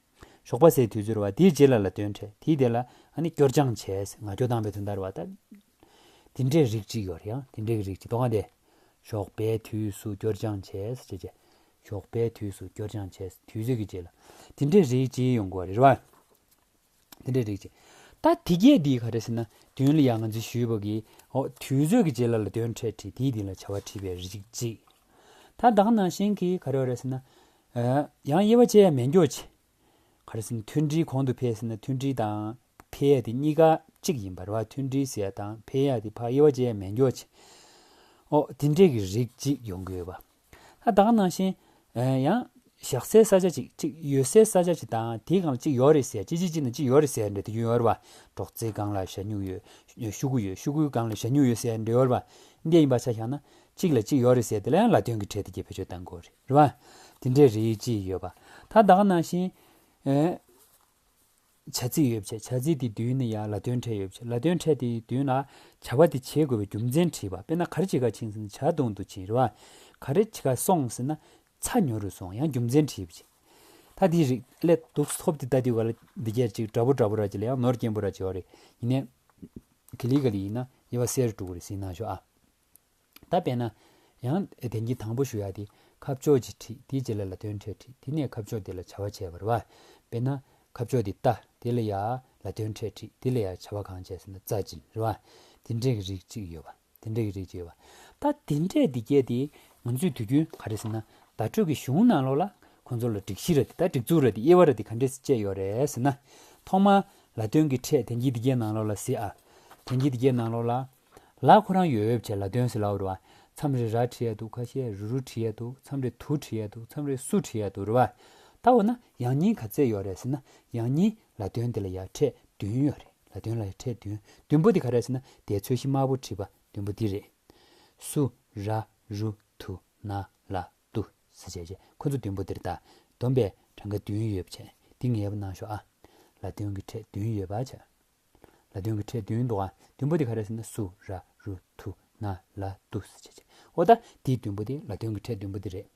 ཞོགས་པ་ཟེར་དུས་ཚོད་རེད་བ། དེའི་རྗེས་ལ་ལ་དོན་ཕྲད། དེའི་དེ་ལ་ཨ་ནི་སྐྱོར་སྦྱང་བྱས། ང་སྐྱོར་བཏང་བའི་དོན་དག་རེད་བ། ད་དེ་འདྲའི་རིགས་གཅིག་ཡོད་རེད། ཡང་དེ་འདྲའི་རིགས་གཅིག་དོ་ག་དེ། ཞོགས་པའི་དུས་སུ་སྐྱོར་སྦྱང་བྱས་ཟེར་བྱས། ཞོགས་པའི་དུས་སུ་སྐྱོར་སྦྱང་བྱས། དུས་ཚོད་ཀྱི་རྗེས་ལ། དེ་འདྲའི་རིགས་གཅིག་ཡོང་དགོས་རེད་བ། དེ་འདྲའི་རིགས་ཅིག་ད་དེ་གས་འདི་ག་རེ་ཟེར་ན། དོན་ལ་ཡང་ང་ཚོས་ཞུས་པ་གི། འོ་དུས་ཚོད་ཀྱི་རྗེས་ལ་ལ་དོན་ཕྲད་བྲིས། དེའི་སྟེང་ལ་བྱ་བ་བྲིས་པའི་རིགས་ཅིག་ད་ད་ག་ནང་བཞིན་གྱི་ག་རེ་རེད་ཟེར་ན། ཨ་ཡང་དབྱེ་བ་ཕྱེ་ཡ་མེད་མགྱོགས་ཅིག་ག་རེ་ཟེར་ན། མཐུན་སྒྲིལ་གོང་དུ་འཕེལ་ཟེར་ན་མཐུན་སྒྲིལ་དང་འཕེལ་ཡ་དེ་གཉིས་ཀ་གཅིག་ཡིན་པ་རེད་བ། མཐུན་སྒྲིལ་ཟེར་ཡ་དང་འཕེལ་ཡ་དེ་ཕར་དབྱེ་བ་ཕྱེ་ཡ་མེད་མགྱོགས་ཅིག་འོ་དེ་འདྲའི་གི་རིགས་ཅིག་ཡོང་གི་ཡོད་པ། ད་ད་ག་ནང་བཞིན། ཨ་ཡང་། བཞག་སའི་ས་ཆ་གཅིག་གཅིག་ཡོད་སའི་ས་ཆ་གཅིག་དང་དེའི་སྒང་ལ་གཅིག་ཡོད་རེད་ཟེར། གཅིག་གཅིག་གཅིག་ན་གཅིག་ཡོད་རེད་ཟེར་འདྲ་དེ་རྒྱུན་ཡོད་རེད་བ། སྒྲོག་ཙེའི་སྒང་ལ་ཞ་སྨྱུག་ཡོད། ཤུ་གུ་ཡོད། ཤུ་གུའི་སྒང་ལ་ཞ་སྨྱུག་ཡོད་ཟེར་འདྲ་ཡོད་རེད་བ། འདི་ཡིན་པ་ཆ་བཞག་ན་གཅིག་ལ་གཅིག་ཡོད་རེད་ཟེར་དེ་ལ་ཡང་ལ་དོན་གྱི་ཕྲད་དེ་གྱད་བེད་སྤྱོད་གཏང་དགོས་རེད། རེད་བ། དེ་འདྲའི་རིགས་གཅིག་ཡོད་པ། ད་ད་ག་ནང་བཞིན། ཨེ། བྱ་ཚིག་ཡོད་པ་བྱས། བྱ་ཚིག་དེའི་མདུན་ན་ཡང་ལ་དོན་ཕྲད་ཡོད་པ་བྱས། ལ་དོན་ཕྲད་དེའི་མདུན་ལ་བྱ་བ་དེ་བྱེད་དགོས་པའི་རྒྱུ་མཚན་བྲིས་པ། དཔེར་ན་ག་རེ་བྱེད་ག་ཕྱིན་ཟེར་ན་ཇ་འཐུང་དུ་ཕྱིན་རེད་བ། ག་རེ་བྱེད་ག་སོང་ཟེར་ན་ཇ་ཉོ་རུ་སོང་། ཡང་རྒྱུ་མཚན་བྲིས་པ་བྱས། ད་དེའི་རིགས་ལས་འདུག་ཐོབ་དེ་ལྟ་དུས་ག་ལ་འདི་གས་ཅིག་འདྲ་པོ་འདྲ་པོ་ར་ཅིག་ལ་ཡང་ནོར་སྐྱེན་པོ་ར་ཅིག་ཡོད་རེད། ཡིན་ནའི་ག་ལེ་ག་ལེ་ཡིན་ན་དབྱེ་བ་གསལ་རུ་འགྲོ་གི་རེད་ཟེར་གནང་ཤོག་ཨ། ད་དཔེར་ན། ཡང་དེང་གི་དང་པོ་ཞུ་ཡ་དེ་ཁ་ཕྱོགས་ཅིག་བྲིས། དེའི་རྗེས་ལ་ལ་དོན་ཕྲད་བྲིས། དེ་ནས་ཁ་ཕྱོགས་དེ་ལ་བྱ་བ་བྱས་པ་རེད་བ། དཔེར་ན། ཁ་ཕྱོགས་དེ་ལྟ། དེ་ལ་ཡ་ལ་དོན་ཕྲད་བྲིས། དེ་ལ་ཡ་བྱ་བ་གང་བྱས་ཟེར་ན་རྩྭ་བྱིན་རེད་བ། དེ་འདྲའི་གི་རིགས་གཅིག་ཡོད་པ། དེ་འདྲའི་གི་རིགས་གཅིག་ཡོད་པ། ད་དེ་འདྲའི་འདི་གས་དེ་ང་ཚོས་དུས་རྒྱུན་ག་རེ་ཟེར་ན། བརྡ་སྤྲོད་ཀྱི་གཞུང་ནང་ལོགས་ལ་ཁོང་ཚོ་ལ་སྒྲིག་གཞི་ར་དེ་ད་སྒྲིག་འཛུགས་ར་དེ་དབྱེ་བ་ར་དེ་ག་འདྲས་སེ་བཅད་ཡོད་རེད་ཟེར་ན། ཐོག་མར་ལ་དོན་གྱི་ཕྲད་དེང་གི་འདི་གས་ནང་ལོགས་ལ་ཟེར་ཨ། དེང་གི་འདི་གས་ནང་ལོགས་ལ། ལ་ཁོ་རང་ཡོད་ཡོད་བྱས་ལ་དོན་ཟེར་ལབ་རེད་བ། མཚམས་རེ་ར་བྲིས་ཡ་འདུག་ཁ་ཤས་རུ་རུ་བྲིས་ཡ་འདུག་མཚམས་རེ་དུ་བྲིས་ཡ་འདུག་མཚམས་རེ་སུ་བྲིས་ཡ་འདུག་རེད་བ། ད་འོ་ན་ཡང་སྙིང་ག་ཚད་ཡོད་རེད་ཟེར་ན། ཡང་སྙིང་ལ་དོན་དེ་ལ་ཡ་ཕྲད་བདུན་ཡོད་རེད། ལ་དོན་ལ་ཡ་ཕྲད་བདུན། བདུན་པོ་དེ་ག་རེ་ཟེར་ན་དེ་ཚོས་གཞི་དམར་པོ་བྲིས་པ། བདུན་པོ་འདི་རེད། སུ་ར་རུ་དུ་ན་ལ་ཏུ་ཟེར་བྱས་བྱས་ཁོ་ཚོ་བདུན་པོ་འདིར་ད་སྡོམ་པའི་གྲངས་ཀ་བདུན་ཡོད་བྱས་འདི་ངེས་པ་གནང་ཤོག་ཨ། ལ་དོན་གྱི་ཕྲད་བདུན་ཡོད་པ་བྱས། ལ་དོན་གྱི་ཕྲད་བདུན་འདུག་ཨ། བདུན་པོ་འདི་ག་རེ་ཟེར་ན་སུ་ར་རུ་དུ་ན་ལ་ཏུ་ཟེར་བྱས་བྱས་འོ་ད་འདིའི་བདུན་པོ་འདི་ལ་དོན་གྱི་ཕྲད་བདུན་པོ་འདི་རེད།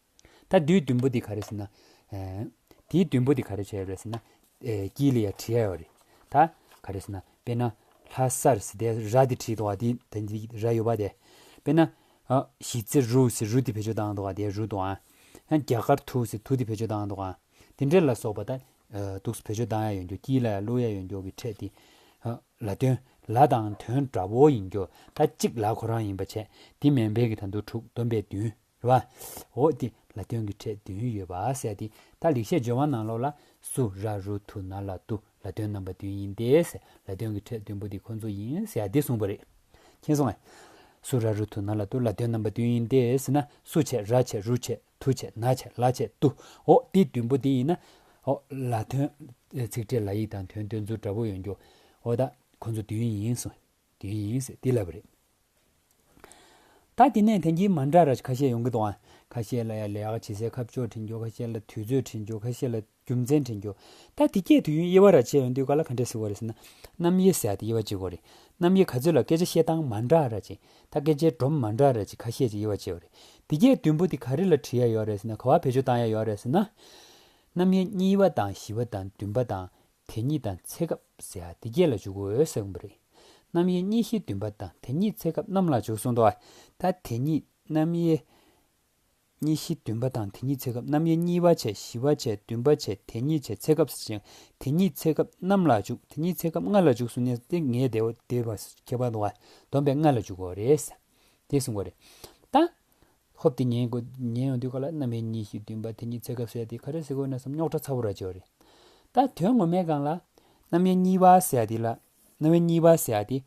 ད་འདིའི་བདུན་པོ་འདི་ག་རེ་ཟེར་ན། ཨེ། འདིའི་བདུན་པོ་འདི་ག་རེ་བྱས་ཡོད་རེད་ཟེར་ན། ཨེ། དཀྱིལ་ལ་ཡ་བྲིས་ཡ་ཡོད་རེད། ད་ག་རེ་ཟེར་ན་དཔེར་ན། ལྷ་སར་ཟེར་དེ་ར་འདི་བྲིས་འདུག་བ་འདི་ད་འདི་ར་ཡོད་པ་དེ། དཔེར་ན། ཨ། གཞིས་རྩེ་རུ་ཟེར་རུ་འདི་བེད་སྤྱོད་བཏང་འདུག་བ་དེ་རུ་འདུག་ཨ། ཡང་རྒྱ་གར་དུ་ཟེར་དུ་འདི་བེད་སྤྱོད་བཏང་འདུག་ཨ། དེ་འདྲས་ལ་སོགས་པ་ད། ཨ། འདུག་སེ་བེད་སྤྱོད་བཏང་ཡ་ཡོད་འགྱོ་དཀྱིལ་ལ་ཡ་བླུག་ཡ་ཡོད་འགྱོ་གི་ཕྲད་དེ། ཨ། ལ་དོན་ལ་དང་དོན་འདྲ་བོ་ཡིན་འགྱོ་ད་གཅིག་ལ་ཁོ་རང་ཡིན་པ་བྱས་འདི་མིན་པའི་གི་ད་འདུག་དྲུག་སྡོམ་པའི་བདུན། རེད་བ། འོ་དེ་ལ་དོན་གྱི་ཕྲད་བདུན་ཡོད་པ་ཟེར་ཏེ་ད་ལེགས་བཤད་ལྗོན་དབང་ནང་ལོགས་ལ་སུ་ར་རུ་དུ་ན་ལ་ཏུ་ལ་དོན་རྣམ་པ་བདུན་ཡིན་ཏེ་ཟེར་ལ་དོན་གྱི་ཕྲད་བདུན་པོ་དེ་ཁོ་ཚོ་ཡིན་ཟེར་ཡ་དེ་གསུངས་པ་རེད། མཁྱེན་སོང་ངས། སུ་ར་རུ་དུ་ན་ལ་ཏུ་ལ་དོན་རྣམ་པ་བདུན་ཡིན་ཏེ་ཟེར་ན་སུ་བྱས་ར་བྱས་རུ་བྱས་དུ་བྱས་ན་བྱས་ལ་བྱས་ཏུ། འོ་དེ་བདུན་པོ་དེ་ཡིན་ན། འོ་ལ་དོན། ཚིག་ཕྲད་ལ་ཡིག་དང་དོན་དོན་ཚུལ་འདྲ་པོ་ཡོད་འགྱོ། འོ་ད་ཁོ་ཚོ་བདུན་ཡིན་གསུངས། བདུན་ཡིན་ཟེར་དེ་ལབ་པ་རེད། ད་དེ་ནས་དེང་གི་མ་འདྲ་ར་ཁ་ཤས་ཡོང་གི་འདུག་ཨ། ཁ་ཤས་ལ་ཡ་ལས་ཀ་བྱེད་སའི་ཁ་ཕྱོགས་དྲན་རྒྱུ། ཁ་ཤས་ལ་དུས་ཚོད་དྲན་རྒྱུ། ཁ་ཤས་ལ་རྒྱུ་མཚན་དྲན་རྒྱུ། ད་དེ་སྐད་དུས་ཡུན་དབྱེ་བ་ར་ཕྱེ་ཡོང་དུས་ག་ལ་ག་འདྲས་ཟེར་བ་རེད་ཟེར་ན། རྣམ་དབྱེ་ཟེར་ཡ་དེ་དབྱེ་བ་ཕྱེ་དགོས་རེད། རྣམ་དབྱེ་ག་ཚོད་ལ་སྐད་ཆ་བཤད་སྟངས་མ་འདྲ་ར་ཅིག་ད་སྐད་ཆའི་སྒྲོམ་མ་འདྲ་ར་ཅིག་ཁ་ཤས་ཅིག་དབྱེ་བ་ཕྱེ་བ་རེད། དེ་སྐད་བདུན་པོ་དེ་ག་རེ་ལ་བྲིས་ཡ་ཡོད་རེད་ཟེར་ན། ག་བ་བེད་སྤྱོད་བཏང་ཡ་ཡོད་རེད་ཟེར་ན། རྣམ་དབྱེ་གཉིས་པ་དང་བཞི་པ་དང་བདུན་པ་དང་། དེ་ཉིད་དང་ཚེ་སྐབས་ཟེར་ཡ་དེ་སྐད་ལ་འཇུག་དགོས་ཟེར་གྱི་རེད། རྣམ་དབྱེ་གཉིས་བཞི་བདུན་པ་དང་དེ་ཉིད་ཚེ་སྐབས་རྣམས་ལ་འཇུག་གསུངས་འདུག་བ། ད་དེ་ཉིད་རྣམ་དབྱེ་གཉིས་བཞི་བདུན་པ་དང་དེ་ཉིད་ཚེ་སྐབས། རྣམ་དབྱེ་གཉིས་པ་བྱས་བཞི་པ་བྱས་བདུན་པ་བྱས་དེ་ཉིད་བྱས་ཚེ་སྐབས་ཟེར་ཅིང་། དེ་ཉིད་ཚེ་སྐབས་རྣམས་ལ་འཇུག་དེ་ཉིད་ཚེ་སྐབས་ལྔ་ལ་འཇུག་གསུངས་ནས་དེ་ངས་བདེ་བ་བདེ་བ་ཁྱད་པར་འདུག་བ། སྡོམ་པའི་ལྔ་ལ་འཇུག་དགོས་རེད། དེ་གསུང་དགོས་རེད། ད། ཧོབ་དེ་ཉན་དགོས་ཉན་ཡོང་དུས་ག་ལ་རྣམ་དབྱེ་གཉིས་བཞི་བདུན་པ་དེ་ཉིད་ཚེ་སྐབས་ཟེར་དེ་ག་རེ་ཟེར་དགོས་ན་བསམ་རྙོག་དྲ་ཚ་པོ་ར་བྱེད་པ་རེད། ད་དོན་ངོ་མའི་སྒང་ལ་རྣམ་དབྱེ་གཉིས་པ་ཟེར་ཡ་དེ་ལ་རྣམ་དབྱེ་གཉིས་པ་ཟེར་ཡ་དེ་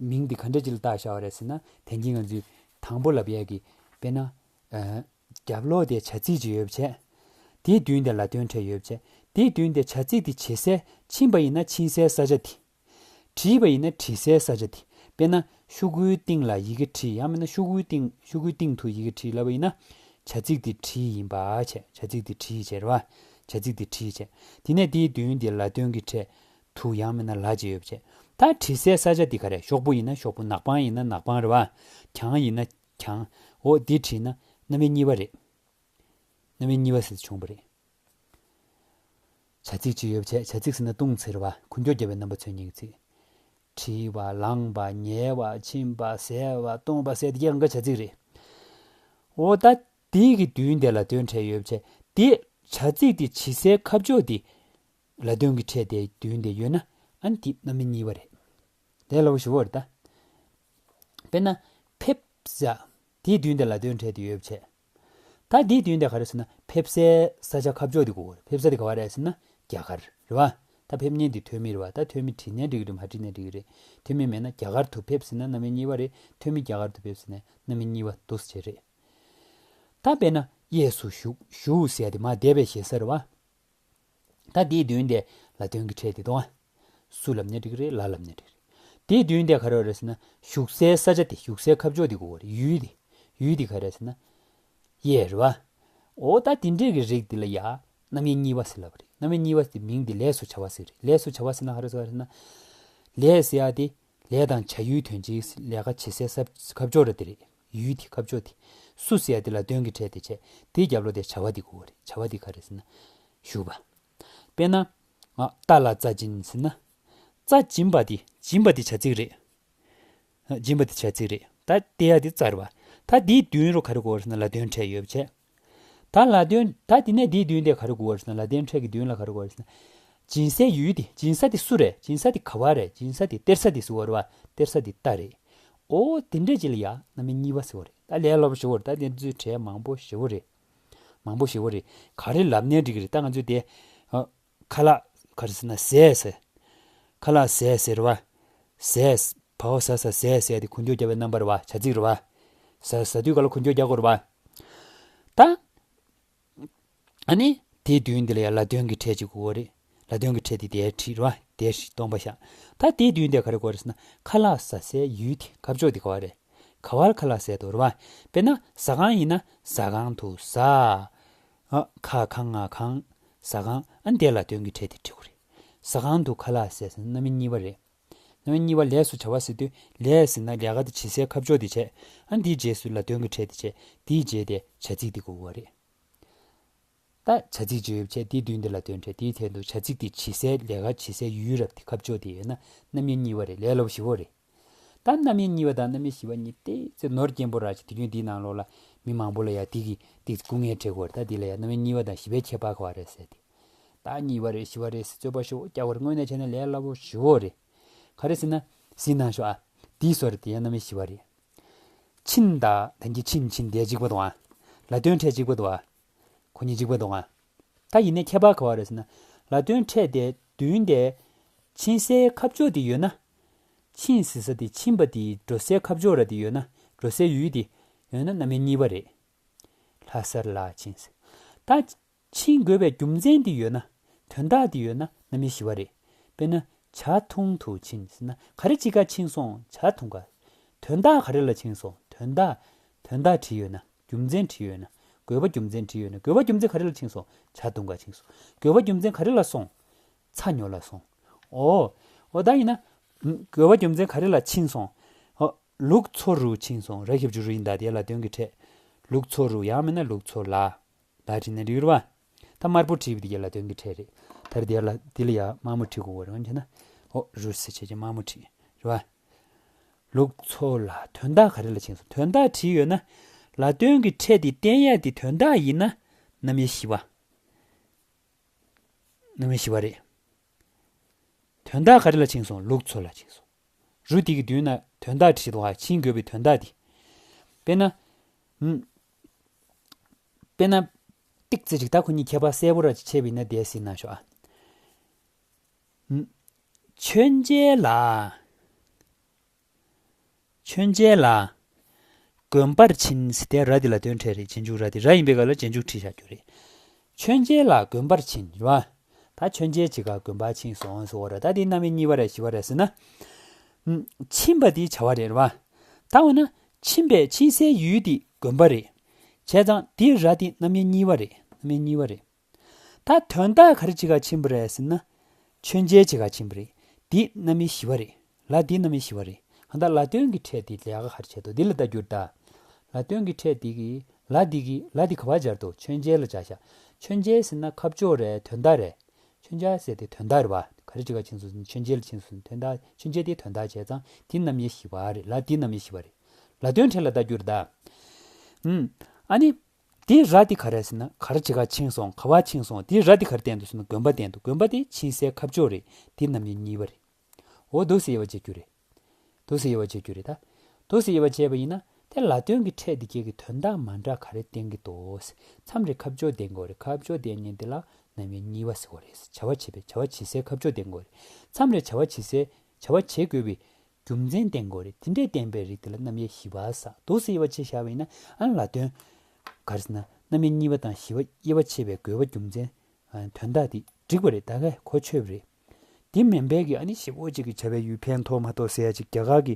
མིང་དེ་ག་འདྲ་ཅིག་ལ་བཏགས་བཞག་པ་རེད་ཟེར་ན། དེང་གི་ང་ཚོས་དང་པོ་ལབ་ཡ་གི་དཔེར་ན། ཨ། རྒྱབ་ལོགས་དེ་བྱ་ཚིག་ཅིག་ཡོད་བྱས། དེའི་མདུན་དེ་ལ་དོན་ཕྲད་ཡོད་བྱས། དེའི་མདུན་དེ་བྱ་ཚིག་དེ་བྱེད་སའི་ཕྱིན་པ་ཡིན་ན་ཕྱིན་སའི་ས་ཆ་དེ། བྲིས་པ་ཡིན་ན་བྲིས་སའི་ས་ཆ་དེ། དཔེར་ན་ཤོག་གུའི་སྟེང་ལ་ཡི་གེ་བྲིས། ཡང་མིན་ན་ཤོག་གུའི་སྟེང་ཤོག་གུའི་སྟེང་དུ་ཡི་གེ་བྲིས་ལབ་པ་ཡིན་ན། བྱ་ཚིག་དེ་བྲིས་ཡིན་པ་བྱས། བྱ་ཚིག་དེ་བྲིས་བྱས་རེད་བ། བྱ་ཚིག་དེ་བྲིས་བྱས། དེ་ནས་དེའི་མདུན་དེ་ལ་དོན་གྱི་ཕྲད་དུ་ཡང་མིན་ན་ལ་ཅིག་ཡོད་བྱས། ད་བྲིས་སའི་ས་ཆ་དེ་ག་རེ། ཤོག་བུ་ཡིན་ན་ཤོག་བུ། ནག་པང་ཡིན་ན་ནག་པང་རེད་བ། གྱང་ཡིན་ན་གྱང་། འོ་དེ་བྲིས་ན་རྣམ་དབྱེ་གཉིས་པ་རེད། རྣམ་དབྱེ་གཉིས་པ་ཟེར་དུ་བྱུང་བ་རེད། བྱ་ཚིག་ཅིག་ཡོད་བྱས། བྱ་ཚིག་ཟེར་ན་ལྟུང་ཚིག་རེད་བ། ཁུ་འཁྱོར་བརྒྱབ་པའི་རྣམ་པ་མཚོན་མཁན་གྱི་ཚིག་བྲིས་པ། ལངས་པ། ཉལ་བ། ཕྱིན་པ། ཟས་པ། བཏུང་བ་ཟེར་དེ་གའི་གང་ག་བྱ་ཚིག་རེད། འོ་ད་དེའི་གི་མདུན་དེ་ལ་དོན་ཕྲད་ཡོད་བྱས། དེ་བྱ་ཚིག་དེ་བྱེད་སའི་ཁ་ཕྱོགས་དེ་ལ་དོན་གྱི་ཕྲད་དེ་མདུན་དེ་ཡོད་ན་ཨ་ནི་དེ་རྣམ་དབྱེ་གཉིས་པ་རེད། དེ་ལ་འོ་ཞུ་བ་རེད་ད། དཔེར་ན་ཕེབས་ཟེར་དེའི་མདུན་དེ་ལ་དོན་ཕྲད་དེ་ཡོད་བྱས། ད་དེའི་མདུན་དེ་ག་རེ་ཟེར་ན་ཕེབས་སའི་ས་ཆ་ཁ་ཕྱོགས་དེ་དགོས་པ་རེད། ཕེབས་ས་དེ་ག་བ་རེད་ཟེར་ན་རྒྱ་གར་རེད་བ། ད་ཕེབས་མཁན་དེ་ཐོན་མི་རེད་བ། ད་ཐོན་མི་བྲིས་ནའི་འགྲིག་གི་རེད། མ་བྲིས་ནའི་འགྲིག་གི་རེད། ཐོན་མི་མེད་ན་རྒྱ་གར་དུ་ཕེབས་ཟེར་ན་རྣམ་དབྱེ་གཉིས་པ་རེད། ཐོན་མི་རྒྱ་གར་དུ་ཕེབས་ཟེར་ན་རྣམ་དབྱེ་གཉིས་པ་འདུག་སེ་བྱས་རེད། ད་དཔེར་ན་གཡས་སུ་བཞུགས། བཞུགས་ཟེར་ཡ་དེ་མར་བསྡད་པའི་ཞེ་ས་རེད་བ། ད་དེའི་མདུན་དེ་ལ་དོན་གྱི་ཕྲད་དེ་དང་། སུ་ལབ་ནའི་འགྲིག་གི་རེད། ལ་ལབ་ནའི་འགྲིག་གི་རེད། དེའི་མདུན་དེ་ག་རེ་རེད་ཟེར་ན་བཞུགས་སའི་ས་ཆ་དེ། བཞུགས་སའི་ཁ་ཕྱོགས་དེ་དགོས་པ་རེད། ཡུལ་དེ། ཡུལ་དེ་ག་རེ་ཟེར་ན་གཡས་རེད་བ། འོ་ད་དེ་འདྲས་ཀྱི་རིགས་དེ་ལ་ཡ་རྣམ་དབྱེ་གཉིས་པ་ཟེར་ལབ་པ་རེད། རྣམ་དབྱེ་གཉིས་པ་དེ་མིང་དེ་ལས་སུ་བྱ་བ་ཟེར་རེད། ལས་སུ་བྱ་བ་ཟེར་ན་ག་རེ་ཟེར་བ་རེད་ཟེར་ན། ལས་ཟེར་ཡ་དེ་ལས་དང་བྱ་ཡུལ་དོན་སྤྱིའི་ལས་ཀ་བྱེད་སའི་ས་ཁ་ཕྱོགས་ར་དེ་རེད། ཡུལ་དེ་ཁ་ཕྱོགས་དེ། སུ་ཟེར་ཡ་དེ་ལ་དོན་གྱི་ཕྲད་དེ་བྱས། དེའི་རྒྱབ་ལོགས་དེ་བྱ་བ་དེ་དགོས་པ་རེད། བྱ་བ་དེ་ག་རེ་ཟེར་ན་བཞུགས་པ། དཔེར་ན། ཨ། རྟ་ལ་རྩྭ་སྦྱིན་ཟེར་ན། རྩྭ་སྦྱིན་པ་དེ། སྦྱིན་པ་དེ་བྱ་ཚིག་རེད། ཨ། སྦྱིན་པ་དེ་བྱ་ཚིག་རེད། ད་སྟེར་ཡ་དེ་རྩྭ་རེད་བ། ད་དེའི་མདུན་རུ་ག་རེ་དགོས་ཟེར་ན་ལ་དོན་ཕྲད་ཡོད་བྱས། ད་ལ་དོན། ད་དེ་ནས་དེའི་མདུན་དེ་ག་རེ་དགོས་ཟེར་ན། ལ་དོན་ཕྲད་ཀྱི་མདུན་ལ་ག་རེ་དགོས་ཟེར་ན། སྦྱིན་སའི་ཡུལ་དེ། སྦྱིན་ས་དེ་སུ་རེད། སྦྱིན་ས་དེ་ག་བ་རེད། སྦྱིན་ས་དེ་སྟེར་ས་དེ་སུ་བ་རེད་བ། སྟེར་ས་དེ་རྟ་རེད། འོ་དེ་འདྲས་ཅིག་ལ་ཡ་རྣམ་དབྱེ་གཉིས་པ་ཟེར་བ་རེད། ད་ལས་སླ་པོ་ཞེ་པོ་རེད། ད་དེ་ཚོའི་གྲས་མང་པོ་ཞེ་པོ་རེད། མང་པོ་ཞེ་པོ་རེད། ག་རེ་ལབ་ནའི་འགྲིག་གི་རེད། ད་ང་ཚོས་དེ། ཨ། ཁ་ལག་ག་རེ་ཟེར་ན་ཟས་ཟེར། ཁ་ལག་ཟས་ཟེར་བ། ཟས། བའོ་ཟ་ས་ཟས་ཟེར་དེ་ཁུ་འཁྱོར་རྒྱག་པའི་རྣམ་པ་རེད་བ། བྱ་ཚིག་རེད་བ། ཟ་ཟ་དུས་ག་ལ་ཁུ་འཁྱོར་རྒྱག་དགོས་རེད་བ། ད། ཨ་ནི། དེའི་མདུན་འདི་ལ་ཡང་ལ་དོན་གྱི་ཕྲད་ཅིག་དགོས་རེད། ལ་དོན་གྱི་ཕྲད་དེ་དེར་བྲིས་རེད་བ། དེར་བྲིས་སྟོང་པ་བཞག་ད་དེའི་མདུན་དེ་ག་རེ་དགོས་རེད་ཟེར་ན། ཁ་ལག་ཟ་སའི་ཡུལ་དེ་ཁ་ཕྱོགས་དེ་ག་བ་རེད། ག་བ་ལ་ག་ལ་ཟེར་དོ་རེད་བ། དཔེར་ན་ཟ་ཁང་ཡིན་ན་ཟ་ཁང་དུ་ཟ། ཨ། ཁ་གང་ང་གང་། ཟ་ཁང་། ཨ་ནི་དེ་ལ་དོན་གྱི་ཕྲད་དེ་འབྲི་དགོས་རེད། ཟ་ཁང་དུ་ག་ལ་ཟེར་ཟེར་ན་རྣམ་དབྱེ་གཉིས་པ་རེད། རྣམ་དབྱེ་གཉིས་པ་ལས་སུ་བྱ་བ་ཟེར་དུས་ལས་ཟེར་ན་ལས་ཀ་དེ་བྱེད་སའི་ཁ་ཕྱོགས་དེ་བྱས། ཨ་ནི་དེའི་རྗེས་སུ་ལ་དོན་གྱི་ཕྲད་དེ་བྱས། དེའི་རྗེས་དེ་བྱ་ཚིག་དེ་དགོས་པ་རེད། ད་བྱ་ཚིག་ཅིག་ཡོད་པ་བྱས། དེའི་མདུན་དེ་ལ་དོན་ཕྲད། དེའི་ཐད་དུ་བྱ་ཚིག་དེ་བྱེད་སའི་ལས་ཀ་བྱེད་སའི་ཡུལ་རབ་དེ་ཁ་ཕྱོགས་དེ་ཡོད་ན་རྣམ་དབྱེ་གཉིས་པ་རེད། ལས་སླ་པོ་ཞེ་པོ་རེད། ད་རྣམ་དབྱེ་གཉིས་པ་དང་རྣམ་དབྱེ་བཞི་པ་གཉིས་ཏོག་ཙམ་ནོར་སྐྱེན་པོ་ར་ཅིག་དུས་རྒྱུན་འདིའི་ནང་ལོགས་ལ་མི་མང་པོ་ལ་ཡ་དེ་གི་དེ་སྐུ་ངལ་འཕྲད་ཀྱི་ཡོད་རེད། ད་འདི་ལ་ཡ་རྣམ་དབྱེ་གཉིས་པ་དང་བཞི་པའི་ཁྱད་པར་ག་བ་རེད་ཟེར་ཏེ། ད་གཉིས་པ་རེད་བཞི་པ་རེད་ཟེར་རྩོད་པ་ཞེ་པོ་རྒྱག་པར་དངོས་གནས་བྱས་ན་ལས་སླ་པོ་ཞེ་པོ་རེད། ག་རེ་ཟེར་ན། གཟིགས་གནང་ཤོག་ཨ། འདིའི་བཟོ་འདྲ་དེ་ཡང་རྣམ་དབྱེ་བཞི་པ་རེད། ཕྱིན་དང་ད་གིན་ཕྱིན་ཕྱིན་དེ་གཅིག་པ་དང་། ལ་དོན་ཕྲད་གཅིག་པ་དང་། ཁོ་གཉིས་གཅིག་པ་དང་། ད་ཡིན་ནའི་ཁྱད་པར་ག་བ་རེད་ཟེར་ན། ལ་དོན་ཕྲད་དེ་མདུན་དེ་ཕྱིན་སའི་ཁ་ཕྱོགས་དེ་ཡོད་ན། ཕྱིན་ཟེར་ས་དེ་ཕྱིན་པ་དེའི་འགྲོ་སའི་ཁ་ཕྱོགས་ར་དེ་ཡོད་ན། འགྲོ་སའི་ཡུལ་དེ་ཡོད་ན་རྣམ་དབྱེ་གཉིས་པ་རེད། ལྷ་སར་ལ་ཕྱིན་ཟེར། ད་ཕྱིན་དགོས་པའི་རྒྱུ་མཚན་དེ་ཡོད་ན། དོན་དག་དེ་ཡོད་ན་རྣམ་དབྱེ་བཞི་པ་རེད། དཔེར་ན་ཇ་འཐུང་དུ་ཕྱིན་ཟེར་ན་ག་རེ་བྱེད་ག་ཕྱིན་སོང་། ཇ་འཐུང་ག། དོན་དག་ག་རེ་ལ་ཕྱིན་སོང་། དོན་དག་དོན་དག་བྲིས་ཡོད་ན། རྒྱུ་མཚན་བྲིས་ཡོད་ན། དགོས་པ་རྒྱུ་མཚན་བྲིས་ཡོད་ན། དགོས་པ་རྒྱུ་མཚན་ག་རེ་ལ་ཕྱིན་སོང་། ཇ་འཐུང་ག་ཕྱིན་སོང་། དགོས་པ་རྒྱུ་མཚན་ག་རེ་ལ་སོང་། ཚ་ཉོ་ལ་སོང་། ཨོ། ཨོ་ད་ཡིན་ན། དགོས་པ་རྒྱུ་མཚན་ག་རེ་ལ་ཕྱིན་སོང་། ཨོ། ལུག་འཚོ་རུ་ཕྱིན་སོང་། ར་ཞབས་ཀྱུ་རུ་ཡིན་ད། དེ་ལ་དོན་གྱི་ཕྲད། ལུག་འཚོ་རུ། ཡང་མིན་ན་ལུག་འཚོ་ལ། ལ་བྲིས་ན་འགྲིག་རེད་བ། ད་དམར་པོ་བྲིས་པ་དེ་ག་ལ་དོན་གྱི་ཕྲད་རེད། ད་རེས་དེ་ལ་དེ་ལ་ཡ་དམར་མོ་བྲིས་དགོས་པ་རེད་བྱས་ན། ཨོ་རུ་ཟེར་བྱས་ཀྱི་དམར་མོ་བྲིས་རེད་བ། ལུག་འཚོ་ལ། དོན་དག་ག་རེ་ལ་ཕྱིན་སོང་། དོན་དག་བྲིས་ཡོད་ན། ལ་དོན་གྱི་ཕྲད་དེ་བསྟན་ཡ་དེ་དོན་དག་ཡིན་ན་རྣམ་དབྱེ་བཞི་པ། རྣམ་དབྱེ་བཞི་པ་རེད། དོན་དག་ག་རེ་ལ་ཕྱིན་སོང་། ལུག་འཚོ་ལ་ཕྱིན་སོང་། རུ་དེ་གི་མདུན་ན་དོན་དག་བྲིས་འདུག་ཨ། ཕྱིན་དགོས་པའི་དོན་དག་དེ། དཔེར་ན། ཨུམ། དཔེར་ན། ཏིག་ཙི་ཅིག་ད་ཁོ་གཉིས་ཁྱད་པར་གསལ་པོ་ར་ཅིག་ཕྱེ་བ་ཡིན་ན་དེ་གཟིགས་གནང་ཤོག་ཨ། ཨུམ། མཆོད་མཇལ་ལ། མཆོད་མཇལ་ལ། དགོན་པར་ཕྱིན་ཟེར་དེ་ར་དེ་ལ་དོན་ཕྲད་རེད། རྗེས་འཇུག་ར་དེ་ར་ཡིན་པའི་སྐབས་ལ་རྗེས་འཇུག་བྲིས་བཞག་རྒྱུ་རེད། མཆོད་མཇལ་ལ་དགོན་པར་ཕྱིན་རེད་བ། ད་མཆོད་མཇལ་བྱེད་ག་དགོན་པར་ཕྱིན་སོང་ཟེར་བ་རེད། ད་དེ་རྣམ་དབྱེ་གཉིས་པ་རེད་བཞི་པ་རེད་ཟེར་ན། ཨུམ། ཕྱིན་པ་དེ་བྱ་བ་རེད་བ། ད་འོ་ན་ཕྱིན་པའི་ཕྱིན་སའི་ཡུལ་དེ་དགོན་པ་རེད། བྱས་ཙང་དེ་ར་དེ་རྣམ་དབྱེ་གཉིས་པ་རེད། རྣམ་དབྱེ་གཉིས་པ་རེད། ད་དོན་དག་ག་རེ་བྱེད་ག་ཕྱིན་པ་རེད་ཟེར་ན། མཆོད་མཇལ་བྱེད་ག་ཕྱིན་པ་རེད། འདི་རྣམ་དབྱེ་བཞི་པ་རེད། ལ་འདི་རྣམ་དབྱེ་བཞི་པ་རེད། གང་ལྟར་ལ་དོན་གྱི་ཕྲད་འདི་ལས་ཀ་ག་རེ་བྱེད་དོ་འདི་ལ་ལྟ་རྒྱུར་གདའ། ལ་དོན་གྱི་ཕྲད་འདི་གི་ལ་འདི་གི་ལ་འདི་ག་པར་སྦྱར་དོ། མཆོད་མཇལ་ལ་སྦྱར་ཤག་མཆོད་མཇལ་ཟེར་ན་ཁ་ཕྱོགས་རེད། དོན་དག་རེད། མཆོད་མཇལ་ཟེར་དེ་དོན་དག་རེད་བ། ག་རེ་བྱེད་ག་ཕྱིན་སོང་། མཆོད་མཇལ་ལ་ཕྱིན་སོང་། དོན་དག་མཆོད་མཇལ་དེ་དོན་དག་བྱས་ཙང་འདི་རྣམ་དབྱེ་བཞི་པ་རེད། ལ་འདི་རྣམ་དབྱེ་བཞི་པ་རེད། ལ་དོན་ཕྲད་ལ་ལྟ་རྒྱུར་གདའ། ཨུམ། ཨ་ནི། དེ་ར་དེ་ག་རེ་ཟེར་ན་ག་རེ་བྱེད་ག་ཕྱིན་སོང་། ག་པར་ཕྱིན་སོང་། དེ་ར་དེ་ག་རེ་བསྟན་འདུག་ཟེར་ན་དགོན་པ་བསྟན་འདུག་དགོན་པ་དེ་ཕྱིན་སའི་ཁ་ཕྱོགས་རེད། དེ་རྣམ་དབྱེ་གཉིས་པ་རེད། འོ་འདུག་སེ་དབྱེ་བ་འབྱེད་རྒྱུ་རེད། འདུག་སེ་དབྱེ་བ་འབྱེད་རྒྱུ་རེད་ད། འདུག་སེ་དབྱེ་བ་བྱས་པ་ཡིན་ན་དེ་ལ་དོན་གྱི་ཕྲད་དེ་གས་ཀྱི་དོན་དག་མ་འདྲ་ག་རེ་བསྟན་གྱི་འདུག་མཚམས་རེ་ཁ་ཕྱོགས་བསྟན་དགོས་རེད། ཁ་ཕྱོགས་བསྟན་མཁན་དེ་ལ་རྣམ་དབྱེ་གཉིས་པ་ཟེར་དགོས་རེད། བྱ་བ་བྱེད་པའི་བྱ་བ་བྱེད་སའི་ཁ་ཕྱོགས་བསྟན་དགོས་རེད། མཚམས་རེ་བྱ་བ་བྱེད་སའི་བྱ་བ་བྱེད་དགོས་པའི་རྒྱུ་མཚན་བསྟན་དགོས་རེད། དེ་འདྲས་བསྟན་པའི་རིགས་དེ་ལ་རྣམ་དབྱེ་བཞི་པ་ཟེར། འདུག་སེ་དབྱེ་བ་ཕྱེ་བཞག་པ་ཡིན་ན་ཨ་ནི་ལ་དོན། ག་རེ་ཟེར་ན་རྣམ་དབྱེ་གཉིས་པ་དང་བཞི་པ་དབྱེ་བ་ཕྱེ་བའི་དགོས་པ་རྒྱུ་མཚན། ཨ། དོན་དག་དེ་འགྲིག་པ་རེད། ད་གས་གོ་ཆོད་པ་རེད། དེ་མིན་པའི་གི་ཨ་ནི་ཞེ་པོ་ཅིག་གི་བྱ་བའི་ཡུལ་ཕན་ཐོགས་མ་ཐོགས་ཟེར་ཡ་ཅིག་རྒྱ་གར་གི།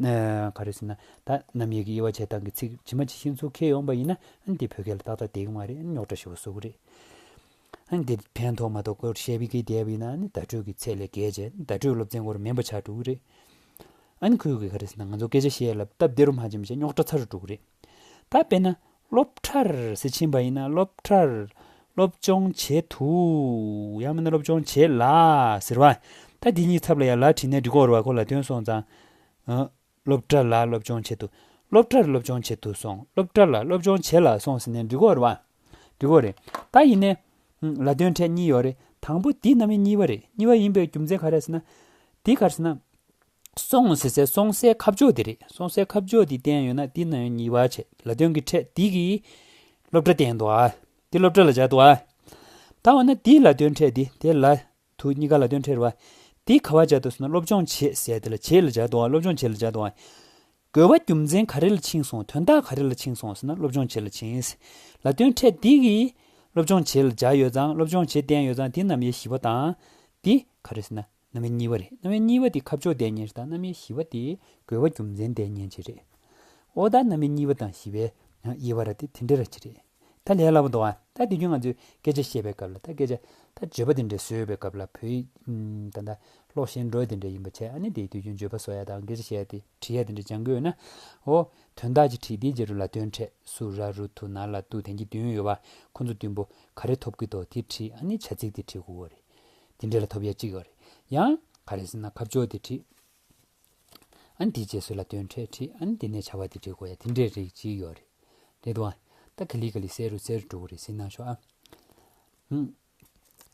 ཨ། ག་རེ་ཟེར་ན་ད་རྣམ་དབྱེ་གི་དབྱེ་བ་ཕྱེ་སྟངས་ཀྱི་ཚིག་ཇི་མ་ཇི་བཞིན་ཚུར་འཁྱེར་ཡོང་པ་ཡིན་ན་ཨ་ནི་དེ་བོད་སྐད་ལ་ཏག་ཏག་བསྡད་གི་མ་རེད། ཨ་ནི་རྙོག་དྲ་ཞེ་པོ་བཟོ་གི་རེད། ཨ་ནི་དེ་ཕན་ཐོགས་མ་ཐོགས་སྐོར་བཤད་པའི་གི་བསྡད་པ་ཡིན་ན་ཨ་ནི་བརྡ་སྤྲོད་ཀྱི་ཚད་ལས་བརྒལ་བྱས་བརྡ་སྤྲོད་སློབ་ཚན་སྐོར་མིན་པ་ཆགས་འགྲོ་གི་རེད། ཨ་ནི་ཁོས་གི་ག་རེ་ཟེར་ན་ང་ཚོ་སྐད་ཆ་བཤད་ཡ་ལ་སྟབས་བདེ་རུ་མ་བྱུང་བྱས་རྙོག་དྲ་ཚ་རུ་འགྲོ་གི་རེད། ད་དཔེར་ན་སློབ་གྲྭར་ཟེར་ཕྱིན་པ་ཡིན་ན་སློབ་གྲྭར། སློབ་སྦྱོང་བྱེད་དུ། ཡང་མིན་ན་སློབ་སྦྱོང་བྱེད་ལ་ཟེར་བ། ད་འདི་གཉིས་ཚབ་ལ་ཡང་ལ་བྲིས་ནས་འགྲིག་གི་རེད་བ། ཁོ་ལ་དོན་སོང་ཙང་། ཨ། སློབ་གྲྭ་ལ་སློབ་སྦྱོང་བྱེད་དུ། སློབ་གྲྭར་སློབ་སྦྱོང་བྱེད་དུ་སོང་། སློབ་གྲྭ་ལ་སློབ་སྦྱོང་བྱེད་ལ་སོང་ཟེར་ནས་འགྲིག་གི་རེད་བ། འགྲིག་གི་རེད། ད་ཡིན་ནའི། ཨ། ལ་དོན་ཕྲད་གཉིས་ཡོད་རེད། དང་པོ་འདི་རྣམ་དབྱེ་གཉིས་པ་རེད། གཉིས་པ་ཡིན་པའི་རྒྱུ་མཚན་ག་རེ་ཟེར་ན། འདི་ག་རེ་ཟེར་ན། སོང་ཟེར་སའི་སོང་སའི་ཁ་ཕྱོགས་དེ་རེད། སོང་སའི་ཁ་ཕྱོགས་དེ་བསྟན་ཡོད་ན་དེ་རྣམ་དབྱེ་གཉིས་པ་བྱས། ལ་དོན་གྱི་ཕྲད་འདི་གིས་སློབ་གྲྭ་བསྟན་འདུག་ཨ། འདི་སློབ་གྲྭ་ལ་སྦྱར་འདུག་ཨ། ད་འོ་ན་འདི་ལ་དོན་ཕྲད་འདི་དེ་ལ་དུ་གཉིས་ཀ་ལ་དོན་ཕྲད་རེད་བ། འདི་ག་པར་སྦྱར་འདུག་ཟེར་ན་སློབ་སྦྱོང་བྱེད་ཟེར་དེ་ལ་བྱེད་ལ་སྦྱར་འདུག་ཨ། སློབ་སྦྱོང་བྱེད་ལ་སྦྱར་འདུག་ཨ། དགོས་པ་རྒྱུ་མཚན་ག་རེ་ལ་ཕྱིན་སོང་། དོན་དག་ག་རེ་ལ་ཕྱིན་སོང་ཟེར་ན་སློབ་སྦྱོང་བྱེད་ལ་ཕྱིན། ལ་དོན་ཕྲད་འདི་གིས་སློབ་སྦྱོང་བྱེད་ལ་སྦྱར་ཡོད་ཙང་སློབ་སྦྱོང་བྱེད་བསྟན་ཡོད་ཙང་འདི་རྣམ་དབྱེ་བཞི་པ་དང་། འདི་ག་རེ་ཟེར་ན། རྣམ་དབྱེ་གཉིས་པ་རེད། རྣམ་དབྱེ་གཉིས་པ་དེ་ཁ་ཕྱོགས་བསྟན་མཁན་ཞིག་དང་རྣམ་དབྱེ་བཞི་པ་དེ་དགོས་པ་རྒྱུ་མཚན་བསྟན་མཁན་ཞིག་རེད། འོ་ད་རྣམ་དབྱེ་གཉིས་པ་དང་བཞི་པའི་དབྱེ་བ་ར་དེ་དེ་འདྲ་ར་ཅིག་རེད། ད་ལས་སླ་པོ་འདུག་ཨ། ད་དེ་རྒྱུན་ང་ཚོས་སྐད་ཆ་བཤད་པའི་སྐབས་ལ་ད་སྐད་ཆ་ད་བརྗོད་པ་དེ་འདྲ་བཟོས་པའི་སྐབས་ལ་བོད་ཡིག་ད་ད་ཀློག་ཤེས་འགྲོ་དེ་འདྲ་ཡིན་པ་བྱས། ཨ་ནི་དེ་དུས་རྒྱུན་བརྗོད་པ་བཟོ་ཡ་དང་སྐད་ཆ་བཤད་ཡ་དེ་བྲིས་ཡ་དེ་འདྲ་སྦྱང་གི་ཡོད་ན། འོ་དོན་དག་ཅིག་བྲིས་དེའི་རྗེས་རུ་ལ་དོན་ཕྲད་སུ་ར་རུ་དུ་ན་ལ་དུ་དེ་གྱི་དོན་ཡོད་པ་ཁོ་ཚོ་བདུན་པོ་ག་རེ་ཐོབ་ཀྱི་འདུག་དེ་བྲིས། ཨ་ནི་བྱ་ཚིག་དེ་བྲིས་དགོས་རེད། དེ་འདྲ་ལ་ཐོབ་ཡ་གཅིག་ཡོད་རེད། ཡང་ག་རེ་ཟེར་ན་ཁ་ཕྱོགས་དེ་བྲིས། ཨ་ནི་དེའི་རྗེས་སུ་ལ་དོན་ཕྲད་བྲིས། ཨ་ནི་དེ་ནས་བྱ་བ་དེ་བྲིས་དགོས་ཡ་དེ་འདྲའི་རིགས་ཅིག་ཡོད་རེད། རེད་འདུག་ཨ། ད་ག་ལེ་ག་ལེ་གསལ་རུ་གསལ་རུ་འགྲོ་གི་རེད། གཟིགས་གནང་ཤོག་ཨ། ཧུམ།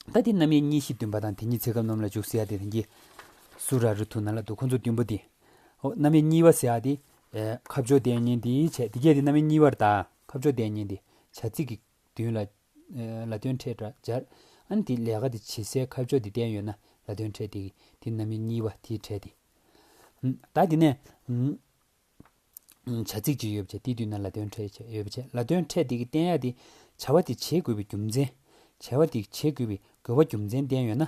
ད་དེ་རྣམ་དབྱེ་གཉིས་བཞི་བདུན་པ་དང་དེ་ཉིད་ཚེ་སྐབས་རྣམས་ལ་འཇུག་ཟེར་ཡ་དེ་དེ་གྱི་སུ་ར་རུ་དུ་ན་ལ་དུ་ཁོ་ཚོ་བདུན་པོ་དེ། ཨོ་རྣམ་དབྱེ་གཉིས་པ་ཟེར་ཡ་དེ། ཨེ་ཁ་ཕྱོགས་དེ་གཉིས་དེ་བྱས་དེ་གྱད་དེ་རྣམ་དབྱེ་གཉིས་པར་ད་ཁ་ཕྱོགས་དེ་གཉིས་དེ་བྱ་ཚིག་གི་མདུན་ལ། ཨེ་ལ་དོན་ཕྲད་འདྲ་སྦྱར། ཨ་ནི་དེ་ལས་ཀ་དེ་བྱེད་སའི་ཁ་ཕྱོགས་དེ་བསྟན་ཡོད་ན་ལ་དོན་ཕྲད་དེ་དེ་རྣམ་དབྱེ་གཉིས་པ་དེའི་ཕྲད་དེ། ད་དེ་ནས། བྱ་ཚིག་ཅིག་ཡོད་པ་བྱས་དེའི་མདུན་ན་ལ་དོན་ཕྲད་ཡོད་པ་བྱས། ལ་དོན་ཕྲད་དེ་གི་བསྟན་ཡ་དེ་བྱ་བ་དེ་བྱེད་དགོས་པའི་རྒྱུ་མཚན། བྱ་བ་དེ་བྱེད་དགོས་པའི་དགོས་པ་རྒྱུ་མཚན་བསྟན་ཡོད་ན།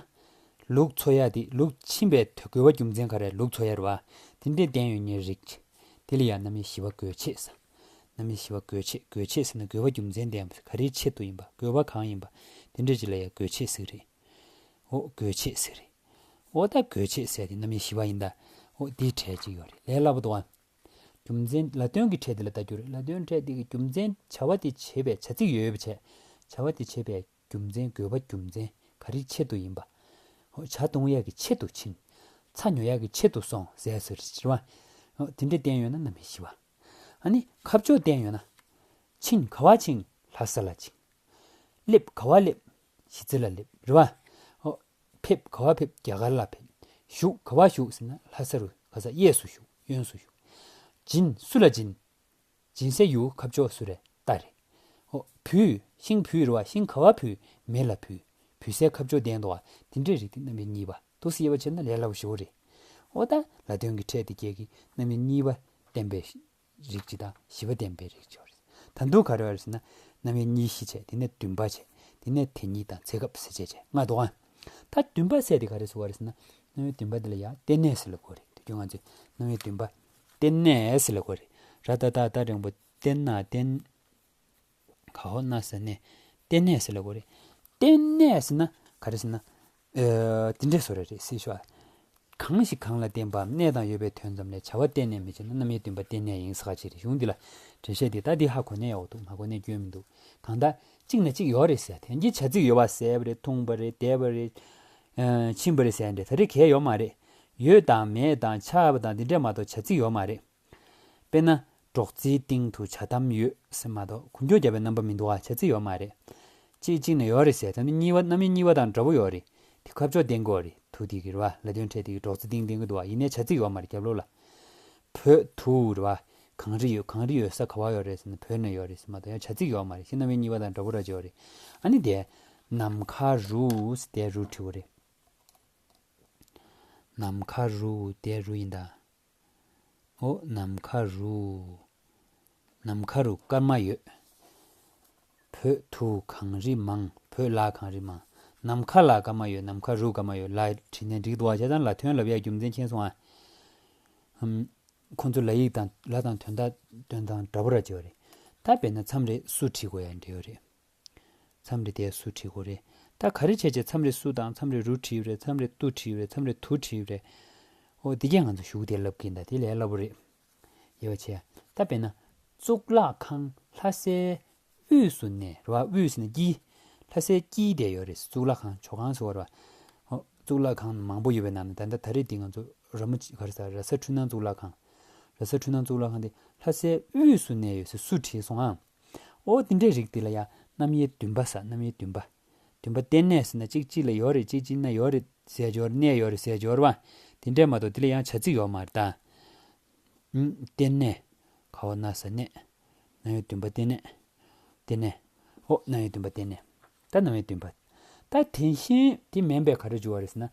ལུགས་འཚོ་ཡ་དེ་ལུགས་ཕྱིན་པའི་དགོས་པ་རྒྱུ་མཚན་ག་རེ་ལུགས་འཚོ་ཡ་རེད་བ། དེ་འདྲའི་བསྟན་ཡོད་ཉེ་རིགས། དེ་ལ་ཡང་རྣམ་དབྱེ་བཞི་པ་དགོས་ཆེད་ཟེར། རྣམ་དབྱེ་བཞི་པ་དགོས་ཆེད། དགོས་ཆེད་ཟེར་ན་དགོས་པ་རྒྱུ་མཚན་བསྟན་པ། ག་རེའི་ཆེད་དུ་ཡིན་པ། དགོས་པ་གང་ཡིན་པ། དེ་འདྲ་ཅིག་ལ་ཡང་དགོས་ཆེད་ཟེར་གི་རེད། འོ་དགོས་ཆེད་ཟེར་གི་རེད། འོ་ད་དགོས་ཆེད་ཟེར་དེ་རྣམ་དབྱེ་བཞི་པ་ཡིན་ད། འོ་དེའི་གྲས་ཅིག་ཡོད་རེད། ལས་སླ་པོ་འདུག་ཨ། རྒྱུ་མཚན་ལ་དོན་གྱི་ཕྲད་དེ་ལ་ལྟ་རྒྱུ་རེད། ལ་དོན་ཕྲད་དེ་གི་རྒྱུ་མཚན་བྱ་བ་དེ་བྱེད་པའི་བྱ་ཚིག་ཡོད་པ་བྱས། བྱ་བ་དེ་བྱེད་པའི་རྒྱུ་མཚན་དགོས་པ་རྒྱུ་མཚན་ག་རེའི་ཆེད་དུ་ཡིན་པ། ཧོ་བྱ་གཏོང་ཡག་གི་ཆེད་དུ་ཕྱིན། ཚྭ་ཉོ་ཡག་གི་ཆེད་དུ་སོང་ཟེར་ཟེར་ཞེས་པ། ཧོ་དེ་འདྲ་བསྟན་ཡོད་ན་རྣམ་དབྱེ་བཞི་པ། ཨ་ནི་ཁ་ཕྱོགས་བསྟན་ཡོད་ན། ཕྱིན་ག་བ་ཕྱིན། ལྷ་ས་ལ་ཕྱིན། སླེབས་ག་བ་སླེབས། གཞིས་རྩེ་ལ་སླེབས་རེད་བ། ཨོ། ཕེབས་ག་བ་ཕེབས། རྒྱ་གར་ལ་ཕེབས། བཞུགས་ག་བ་བཞུགས་ཟེར་ན་ལྷ་ས་རུ་ག་ས་གཡས་སུ་བཞུགས། གཡོན་སུ་བཞུགས། སྦྱིན་སུ་ལ་སྦྱིན། སྦྱིན་སའི་ཡུལ་ཁ་ཕྱོགས་སུ་རེད། རྟ་རེད། ཨོ། བུས་ཤིང་བུས་རེད་བ། ཤིང་ག་བ་བུས། མེ་ལ་བུས། བུས་སའི་ཁ་ཕྱོགས་བསྟན་འདུག་བ། དེ་འདྲའི་རིགས་དེ་རྣམ་དབྱེ་གཉིས་པ་འདུག་ཟེར་བ་བྱས་ན་ལས་སླ་པོ་ཞེ་པོ་རེད། ཨོ་ད་ལ་དོན་གྱི་ཕྲད་དེ་གྱད་ཀྱི་རྣམ་དབྱེ་གཉིས་པ་བསྟན་པའི་རིགས་གཅིག་དང་བཞི་པ་བསྟན་པའི་རིགས་གཅིག་ཡོད་རེད། ད་དུང་ག་རེ་ཡོད་རེད་ཟེར་ན། རྣམ་དབྱེ་གཉིས་བཞི་བྱས། དེ་ནས་བདུན་པ་བྱས། དེ་ནས་དེ་ཉིད་དང་ཚེ་སྐབས་ཟེར་བྱས་བྱས་ལྔ་འདུག་ཨང་། ད་བདུན་པ་ཟེར་དེ་ག་རེ་ཟེར་བ་རེད་ཟེར་ན། རྣམ་དབྱེ་བདུན་པ་དེ་ལ་ཡང་རྟེན་གནས་ཟེར་ལབ་དགོས་རེད། དེ་རྒྱུན་ང་ཚོས་རྣམ་དབྱེ་བདུན་པ་རྟེན་གནས་ཟེར་ལབ་དགོས་རེད། ར་ད་ད་ད་འགྲེང་བུ་རྟེན་ན་རྟེན། ག་ཧོ་ན་ས་གནས། རྟེན་གནས་ཟེར་ལབ་དགོས་རེད། རྟེན་གནས་ཟེར་ན་ག་རེ་ཟེར་ན། ཨ། དེ་འདྲའི་བཟོ་འདྲ་རེད་ཟེར་ཞུ་ཨ། གང་ཞིག་གང་ལ་བརྟེན་པའམ་གནས་དང་ཡོད་པའི་དོན་ཙམ་ལས་བྱ་བ་གཏན་ནས་མི་བྱེད་ན་རྣམ་དབྱེ་བདུན་པ་རྟེན་གནས་ཡིན་ཟེར་ག་ཅིག་རེད། གཞུང་འདི་ལ་འགྲེལ་བཤད་འདི་ད་འདི་ཧ་གོ་ནས་ཡག་འདུག་མ་གོ་ནས་སྐྱོན་མི་འདུག་གང་ལྟར་གཅིག་ན་གཅིག་ཡོད་རེད་ཟེར། དོན་གྱི་བྱ་ཚིག་ཡོད་པ་ཟེར་བ་རེད། འཐུང་བ་རེད། བསྡད་པ་རེད། ཨ། ཕྱིན་པ་རེད་ཟེར་འདྲ་ད་རེས་གལ་ཡོད་མ་རེད། ཡོད་དང་མེད་དང་ཆགས་པ་དང་འདི་འདྲ་མ་གཏོགས་བྱ་ཚིག་ཡོད་མ་རེད། དཔེར་ན། སྒྲོག་ཙེའི་སྟེང་དུ་ཇ་དམ་ཡོད་ཟེར་མ་གཏོགས་ཁུ་འཁྱོག་བརྒྱབ་པའི་རྣམ་པ་མི་འདུག་ཨ། བྱ་ཚིག་ཡོད་མ་རེད། གཅིག་གཅིག་ན་ཡོད་རེད་ཟེར། ད་ནི་གཉིས་པ་རྣམ་དབྱེ་གཉིས་པ་དང་འདྲ་པོ་ཡོད་རེད། དེ་ཁ་ཕྱོགས་བསྟན་དགོས་རེད། དུ་དེ་གི་རེད་བ། ལ་དོན་ཕྲད་དེ་གི་སྒྲོག་ཙེ་སྟེང་བསྟན་གི་འདུག་ཨ། ཡིན་ནའི་བྱ་ཚིག་ཡོད་མ་རེད། རྒྱབ་ལོགས་ལ། བོད་དུ་རེད་བ། གངས་རི་ཡོད། གངས་རི་ཡོད་ས་ག་བ་ཡོད་རེད་ཟེར་ན་བོད་ན་ཡོད་རེད་ཟེར་མ་གཏོགས་ཡང་བྱ་ཚིག་ཡོད་མ་རེད། ཤི་རྣམ་དབྱེ་གཉིས་པ་དང་འདྲ་པོ་ར་ཅིག་ཡོད་རེད། ཨ་ནི་དེ། ནམ་མཁའ་རུ་ཟེར་དེ་རུ་བྲིས་པ་རེད། ནམ་མཁའ་རུ་དེ་རུ་ཡིན་ད། ཨོ་ནམ་མཁའ་རུ། ནམ་མཁའ་རུ་སྐར་མ་ཡོད། བོད་དུ་གངས་རི་མང་། བོད་ལ་གངས་རི་མང་། ནམ་མཁའ་ལ་སྐར་མ་ཡོད། ནམ་མཁའ་རུ་སྐར་མ་ཡོད། ལ་བྲིས་ནས་འགྲིག་འདུག་བ། བྱས་ཙང་ལ་དོན་ལབ་ཡ་རྒྱུ་མཚན་མཁྱེན་སོང་ཨ། ཧམ། ཁོང་ཚོ་ལ་ཡིག་དང་ལ་དང་དོན་དག་དོན་དང་འདྲ་པོ་ར་ཅིག་ཡོད་རེད། ད་དཔེར་ན་མཚམས་རེ་སུ་བྲིས་དགོས་ཡ་འདྲ་ཡོད་རེད། མཚམས་རེ་དེ་སུ་བྲིས་དགོས་རེད། ད་ག་རེ་བྱས་བྱས་མཚམས་རེ་སུ་དང་མཚམས་རེ་རུ་བྲིས་ཡོད་རེད། མཚམས་རེ་ཏུ་བྲིས་ཡོད་རེད། མཚམས་རེ་དུ་བྲིས་ཡོད་རེད། ཨོ་དེ་གས་ང་ཚོ་གཞུག་དེ་ལབ་གིན་ད་དེ་ལས་སླ་པོ་རེད། ཡོད་བྱས། ད་དཔེར་ན། གཙུག་ལག་ཁང་ལྷ་སའི་དབུས་སུ་གནས་རེད་བ། དབུས་ཟེར་ན་དཀྱིལ། ལྷ་སའི་དཀྱིལ་དེ་ཡོད་རེད། གཙུག་ལག་ཁང་ཇོ་ཁང་ཟེར་བ་རེད་བ། ཨོ་གཙུག་ལག་ཁང་མང་པོ་ཡོད་པའི་ནང་ནས་ད་ལྟ་ད་རེས་འདི་ང་ཚོ་ར་མོ་ག་རེ་ཟེར། ར་ས་འཕྲུལ་སྣང་གཙུག་ལག་ཁང་། ར་ས་འཕྲུལ་སྣང་གཙུག་ལག་ཁང་དེ་ལྷ་སའི་དབུས་སུ་གནས་ཡོད་ཟེར་སུ་བྲིས་སོང་ཨང་། ཨོ་དེ་འདྲའི་རིགས་དེ་ལ་ཡང་རྣམ་དབྱེ་བདུན་པ་ཟེར། རྣམ་དབྱེ་བདུན་པ། བདུན་པ་རྟེན་གནས་ཟེར་ན་གཅིག་གཅིག་ལ་ཡོད་རེད། གཅིག་གཅིག་ན་ཡོད་རེད་ཟེར་འབྱོར། གནས་ཡོད་རེད་ཟེར་འབྱོར་བ། དེ་འདྲས་མ་གཏོགས་དེ་ལ་ཡང་བྱ་ཚིག་ཡོད་མ་རེད་ད། ཨུམ། རྟེན་གནས། ག་བ་ན་ས་གནས། རྣམ་དབྱེ་བདུན་པ་རྟེན་གནས། རྟེན་གནས། ཨོ་རྣམ་དབྱེ་བདུན་པ་རྟེན་གནས། ད་རྣམ་དབྱེ་བདུན་པ། ད་དེ་བཞིན་དེ་མིན་པའི་ག་རེ་འཇུག་པ་རེད་ཟེར་ན།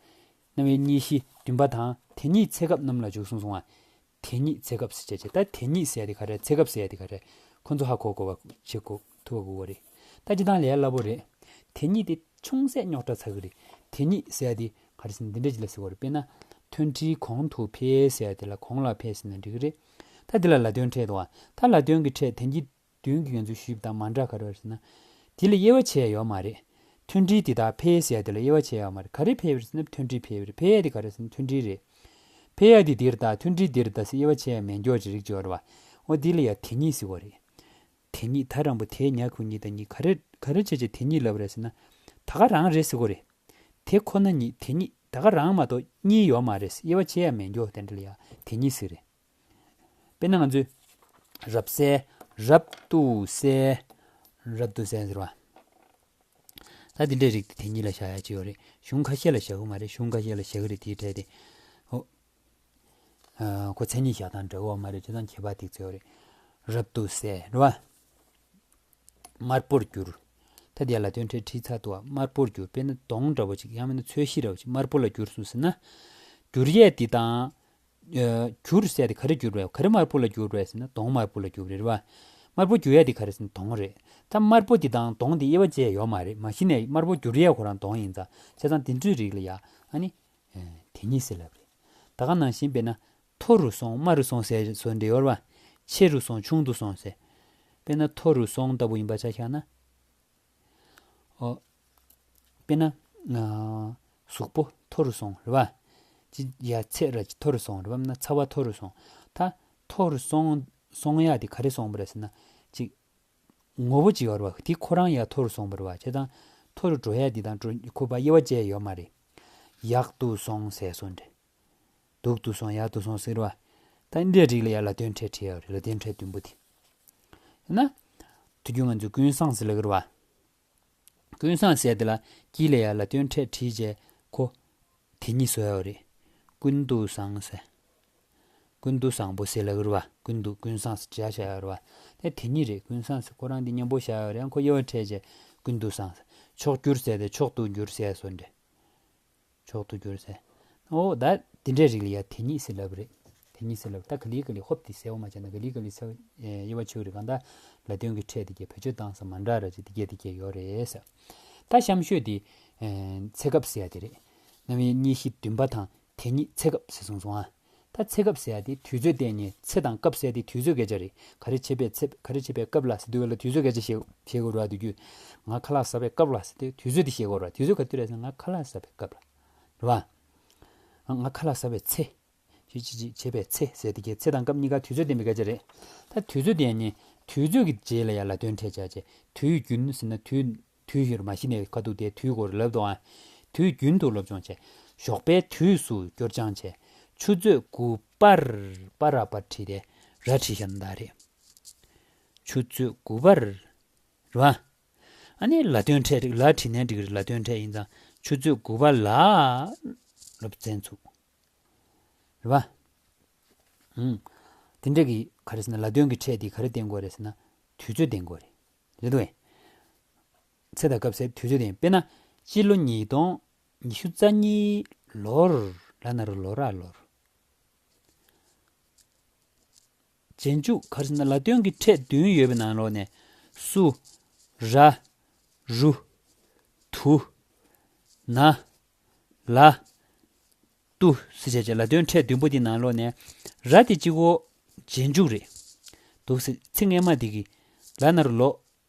རྣམ་དབྱེ་གཉིས་བཞི་བདུན་པ་དང་དེ་ཉིད་ཚེ་སྐབས་རྣམས་ལ་འཇུག་གསུངས་སོང་ང་། དེ་ཉིད་ཚེ་སྐབས་ཟེར་བྱས་བྱས། ད་དེ་ཉིད་ཟེར་ཡ་དེ་ག་རེ། ཚེ་སྐབས་ཟེར་ཡ་དེ་ག་རེ། ཁོ་ཚོ་ཧ་གོ་དགོས་པ་བྱེད་དགོས་ཐུབ་པ་དགོས་པ་རེད། ད་སྤྱིར་བཏང་ལས་སླ་པོ་རེད། དེ་ཉིད་དེ་ཅུང་ཟད་རྙོག་དྲ་ཚ་གི་རེད། དེ་ཉིད་ཟེར་ཡ་དེ་ག་རེ་ཟེར་ན་འདི་འདྲ་ཅིག་ལ་ཟེར་དགོས་རེད། དཔེར་ན། མཐུན་སྒྲིལ་གོང་དུ་འཕེལ་ཟེར་ཡ་དེ་ལ་གོང་ལ་འཕེལ་ཟེར་ན་འགྲིག་གི་རེད། ད་འདི་ལ་ལ་དོན་ཕྲད་འདུག་བ། ད་ལ་དོན་གྱི་ཕྲད་དོན་གྱི་དོན་གྱི་ཡོན་ཚུལ་ཞུས་པ་དང་མ་འདྲ་ག་རེ་རེད་ཟེར་ན། དེ་ལ་དབྱེ་བ་ཕྱེ་ཡ་ཡོད་མ་རེད། མཐུན་སྒྲིལ་དེ་དག་འཕེལ་ཟེར་ཡ་དེ་ལ་དབྱེ་བ་ཕྱེ་ཡ་ཡོད་མ་རེད། ག་རེ་འཕེལ་བ་རེད་ཟེར་ན་མཐུན་སྒྲིལ་འཕེལ་བ་རེད། འཕེལ་ཡ་དེ་ག་རེ་ཟེར་ན་མཐུན་སྒྲིལ་རེད། འཕེལ་ཡ་དེ་འདིར་དང་མཐུན་སྒྲིལ་འདིར་དང་ཟེར་དབྱེ་བ་ཕྱེ་ཡ་མེད་འགྱོ་ཅིག་རིགས་ཅིག་ཡོད་རེད་བ། འོ་དེ་ལ་ཡ་དེ་ཉིད་ཟེར་བ་རེད། དེ་ཉིད་ད་རང་པོ་དེ་ཉ་ཁུ་ཉིད་དང་ཉིད་ག་རེ་ག་རེ་བྱས་བྱས་དེ་ཉིད་ལབ་རེད་ཟེར་ན། ད་ག་རང་རེད་ཟེར་གོ་རེད། དེ་ཁོ་ན་ཉིད་དེ་ཉིད་ད་ག་རང་མ་གཏོགས་གཉིས་ཡོད་མ་རེད། དབྱེ་བ་ཕྱེ་ཡ་མེད་འགྱོ་དེ་འདྲ་ལ་ཡ་དེ་ཉིད་ཟེར་རེད། དཔེར་ན་ང་ཚོས་རབ་གསལ། རབ་ཏུ་གསལ། རབ་ཏུ་གསལ་ཟེར་བ། ད་འདི་འདྲའི་རིགས་དེ་དེ་ཉིད་ལ་བཞག་ཡ་ཅིག་ཡོད་རེད། གཞུང་ཁ་ཤས་ལ་བཞག་གི་མ་རེད། གཞུང་ཁ་ཤས་ལ་བཞག་གི་རེད། དེའི་གྲས་དེ། ཨོ། ཨ། ཁོ་མཚན་ཉིད་བཞག་སྟངས་འདྲ་བོ་མ་རེད། བྱས་ཙང་ཁྱད་པར་ཏིག་ཙེ་ཡོད་རེད། རབ་ཏུ་གསལ་རེད་བ། དམར་པོར་གྱུར། ད་དེ་ལ་དོན་ཕྲད་བྲིས་ཚར་འདུག་བ། དམར་པོར་གྱུར། དཔེར་ན་དོང་འདྲ་བོ་ཅིག་ཡང་མིན་ན་ཚོས་གཞི་འདྲ་བོ་ཅིག་དམར་པོ་ལ་གྱུར་སོང་ཟེར་ན། གྱུར་ཡས་འདི་དང་། ཨ། གྱུར་ཟེར་དེ་ག་རེ་གྱུར་བས། ག་རེ་དམར་པོ་ལ་གྱུར་བས་ཟེར་ན་དོང་དམར་པོ་ལ་གྱུར་རེད་བ། དམར་པོ་གྱུར་ཡས་དེ་ག་རེ་ཟེར་ན་དོང་རེད། ད་དམར་པོ་འདི་དང་དོང་འདི་དབྱེ་བ་ཕྱེ་ཡས་ཡོད་མ་རེད། མ་གཞི་ནས་དམར་པོ་གྱུར་ཡས་ཁོ་རང་དོང་ཡིན་ཙང་། བྱས་ཙང་དེ་འདྲའི་རིགས་ལ་ཡ་ཨ་ནི། ཨེ། དེ་ཉིད་ཟེར་ལབ་རེད། ད་ག་ནང་བཞིན་དཔེར་ན། མཐོ་རུ་སོང་དམའ་རུ་སོང་ཟེར་བཟོ་འདྲ་ཡོད་རེད་བ། ཆེ་རུ་སོང་ཆུང་དུ་སོང་ཟེར། དཔེར་ན་མཐོ་རུ་སོང་ལྟ་བུ་ཡིན་པ་ཆ་བཞག་ན། ཨོ། དཔེར་ན། ཨ། གཟུགས་པོ་མཐོ་རུ་སོང་རེད་བ། ཅི་ཡ་ཚད་ར་ཅིག་མཐོ་རུ་སོང་རེད་བ། མིན་ན་ཚ་བ་མཐོ་རུ་སོང་། ད་མཐོ་རུ་སོང་སོང་ཡ་དེ་ག་རེ་སོང་བ་རེད་ཟེར་ན། ཅིག་ངོ་བོ་ཅིག་ཡོད་རེད་བ། དེ་ཁོ་རང་ཡ་མཐོ་རུ་སོང་བ་རེད་བ། བྱས་ཙང་མཐོ་རུ་འགྲོ་ཡ་དེ་དང་འགྲོ་ཁོ་པ་དབྱེ་བ་ཕྱེ་ཡ་ཡོད་མ་རེད། ཡག་ཏུ་སོང་ཟེར་སོང་འདྲ། སྡུག་ཏུ་སོང་ཡག་ཏུ་སོང་ཟེར་བ། ད་འདིའི་རིགས་ལ་ཡ་ལ་དོན་ཕྲད་བྲིས་ཡོད་རེད། ལ་དོན་ཕྲད་བདུན་པོ་དེ། ཡིན་ན། དུས་རྒྱུན་ང་ཚོས་ཀུན་བཟང་ཟེར་ལབ་ཀྱི་རེད་བ། ཀུན་བཟང་ཟེར་དེ་ལ་དཀྱིལ་ལ་ཡ་ལ་དོན་ཕྲད་བྲིས་རྗེས་ཁོ། དེ་ཉིད་བཟོ་ཡོད་རེད། ཀུན་ཏུ་བཟང་ཟེར། ཀུན་ཏུ་བཟང་པོ་ཟེར་ལབ་ཀྱི་རེད་བ། ཀུན་ཏུ་ཀུན་བཟང་ཟེར་བྲིས་བཞག་ཡོད་རེད་བ། དེ་དེ་ཉིད་རེད། ཀུན་བཟང་ཟེར་ཁོ་རང་འདི་མཉམ་པོ་བཞག་ཡོད་རེད། ཁོ་དབྱེ་བ་ཕྲད་རྗེས་ཀུན་ཏུ་བཟང་ཟེར། མཆོག་གྱུར་ཟེར་དེ་མཆོག་ཏུ་གྱུར་ཟེར་སོང་འདྲ། མཆོག་ཏུ་གྱུར་ཟེར། འོ་ད་དེ་འདྲའི་རིགས་ལ་ཡ་དེ་ཉིད་ཟེར་ལབ་རེད། དེ་ཉིད་ཟེར་ལབ། ད་ག་ལེ་ག་ལེ་ཧོབ་དེ་གསལ་བོ་མ་བྱས་ན་ག་ལེ་ག་ལེ་གསལ་བོ་དབྱེ་བ་ཕྱེ་གི་རེད། གང་ལྟར་ལ་དོན་གྱི་ཕྲད་དེ་གའི་བེད་སྤྱོད་སྟངས་སུ་མ་འདྲ་ར་ཅིག་དེ་གའི་དེ་གའི་ཡོད་རེད་ཟེར། ད་གཤམ་ཤོས་དེ་ཚེ་སྐབས་ཟེར་ཡ་དེ་རེད། རྣམ་དབྱེ་གཉིས་བཞི་བདུན་པ་དང་དེ་ཉིད་ཚེ་སྐབས་ཟེར་གསུངས་སོང་ཨ། ད་ཚེ་སྐབས་ཟེར་ཡ་དེ་དུས་ཚོད་བསྟན་ནས། ཚེ་དང་སྐབས་ཟེར་ཡ་དེ་དུས་ཚོད་སྐད་ཆ་རེད། ག་རེ་བྱེད་པའི་ཚེ་ག་རེ་བྱེད་པའི་སྐབས་ལ་ཟེར་དུས་ལ་དུས་ཚོད་སྐད་ཆ་བཤད་བཤད་དགོས་རེད་བ། དུས་རྒྱུན་ང་ཁ་ལག་ཟ་བའི་སྐབས་ལ་ཟེར་དུས་དུས་ཚོད་དེ་བཤད་དགོས་རེད་བ། དུས་ཚོད་ག་དུས་རེད་ཟེར་ན་ང་ཁ་ལག་ཟ་བའི་སྐབས་ལ་རེད་བ། ང་ཁ་ལག་ཟ་བའི་ཚེ། ཅི་ཅི་ཅི་བྱེད་པའི་ཚེ་ཟེར་དེ་གའི་ཚེ་དང་སྐབས་གཉིས་ཀ་དུས་ཚོད་བསྟན་པའི་སྐད་ཆ་རེད། ད་དུས་ཚོད་དེ་ནི་དུས་ཚོད་ཀྱི་རྗེས་ལ་ཡང་ལ་དོན་ཕྲད་བྱ་བྱེད། དུས་རྒྱུན་ཟེར་ན་དུས་དུས་ཡོད་མ་གཞི་ནས་ཁ་ཐུག་དེ་དུས་འགོར་ལབ་དོ་ཨ། དུས་རྒྱུན་དུ་སློབ་སྦྱོང་བྱེད། ཞོགས་པའི་དུས་སུ་སྐྱོར་སྦྱང་བྱེད། ཆུ་ཚོད་དགུ་པར་པར་ར་པར་བྲིས་ཏེ་ར་བྲིས་བཞག་ན་ད་རེད། ཆུ་ཚོད་དགུ་པར་རེད་བ། ཨ་ནི་ལ་དོན་ཕྲད་རིགས་ལ་བྲིས་ནའི་འགྲིག་གི་རེད། ལ་དོན་ཕྲད་ཡིན་ཙང་ཆུ་ཚོད་དགུ་པ་ལ་སློབ་ཚན་ཚུགས། རེད་བ། ཨུམ། དེ་འདྲ་གི་ག་རེ་ཟེར་ན་ལ་དོན་གྱི་ཕྲད་དེ་ག་རེ་བསྟན་དགོས་རེད་ཟེར་ན་དུས་ཚོད་བསྟན་དགོས་རེད། རེད་དོ། ཚེ་དང་སྐབས་ཟེར་དུས་ཚོད་བསྟན། དཔེར་ན་སྤྱི་ལོ་ཉིས་སྟོང་ཉི་ཤུ་རྩ་གཉིས་ལོར་ལ་ན་རོ་ལོ་ར་ལོར། རྗེས་འཇུག་ག་རེ་ཟེར་ན་ལ་དོན་གྱི་ཕྲད་བདུན་ཡོད་པའི་ནང་ལོགས་ནས་སུ། ར། རུ། དུ། ན། ལ། ཏུ་ཟེར་བྱས་བྱས་ལ་དོན་ཕྲད་བདུན་པོ་དེའི་ནང་ལོགས་ནས་ར་དེ་གཅིག་པོ་རྗེས་འཇུག་རེད། འདུག་ཟེར། ཚིག་སྔས་མ་དེ་གི་ལ་ན་རོ་ལོ།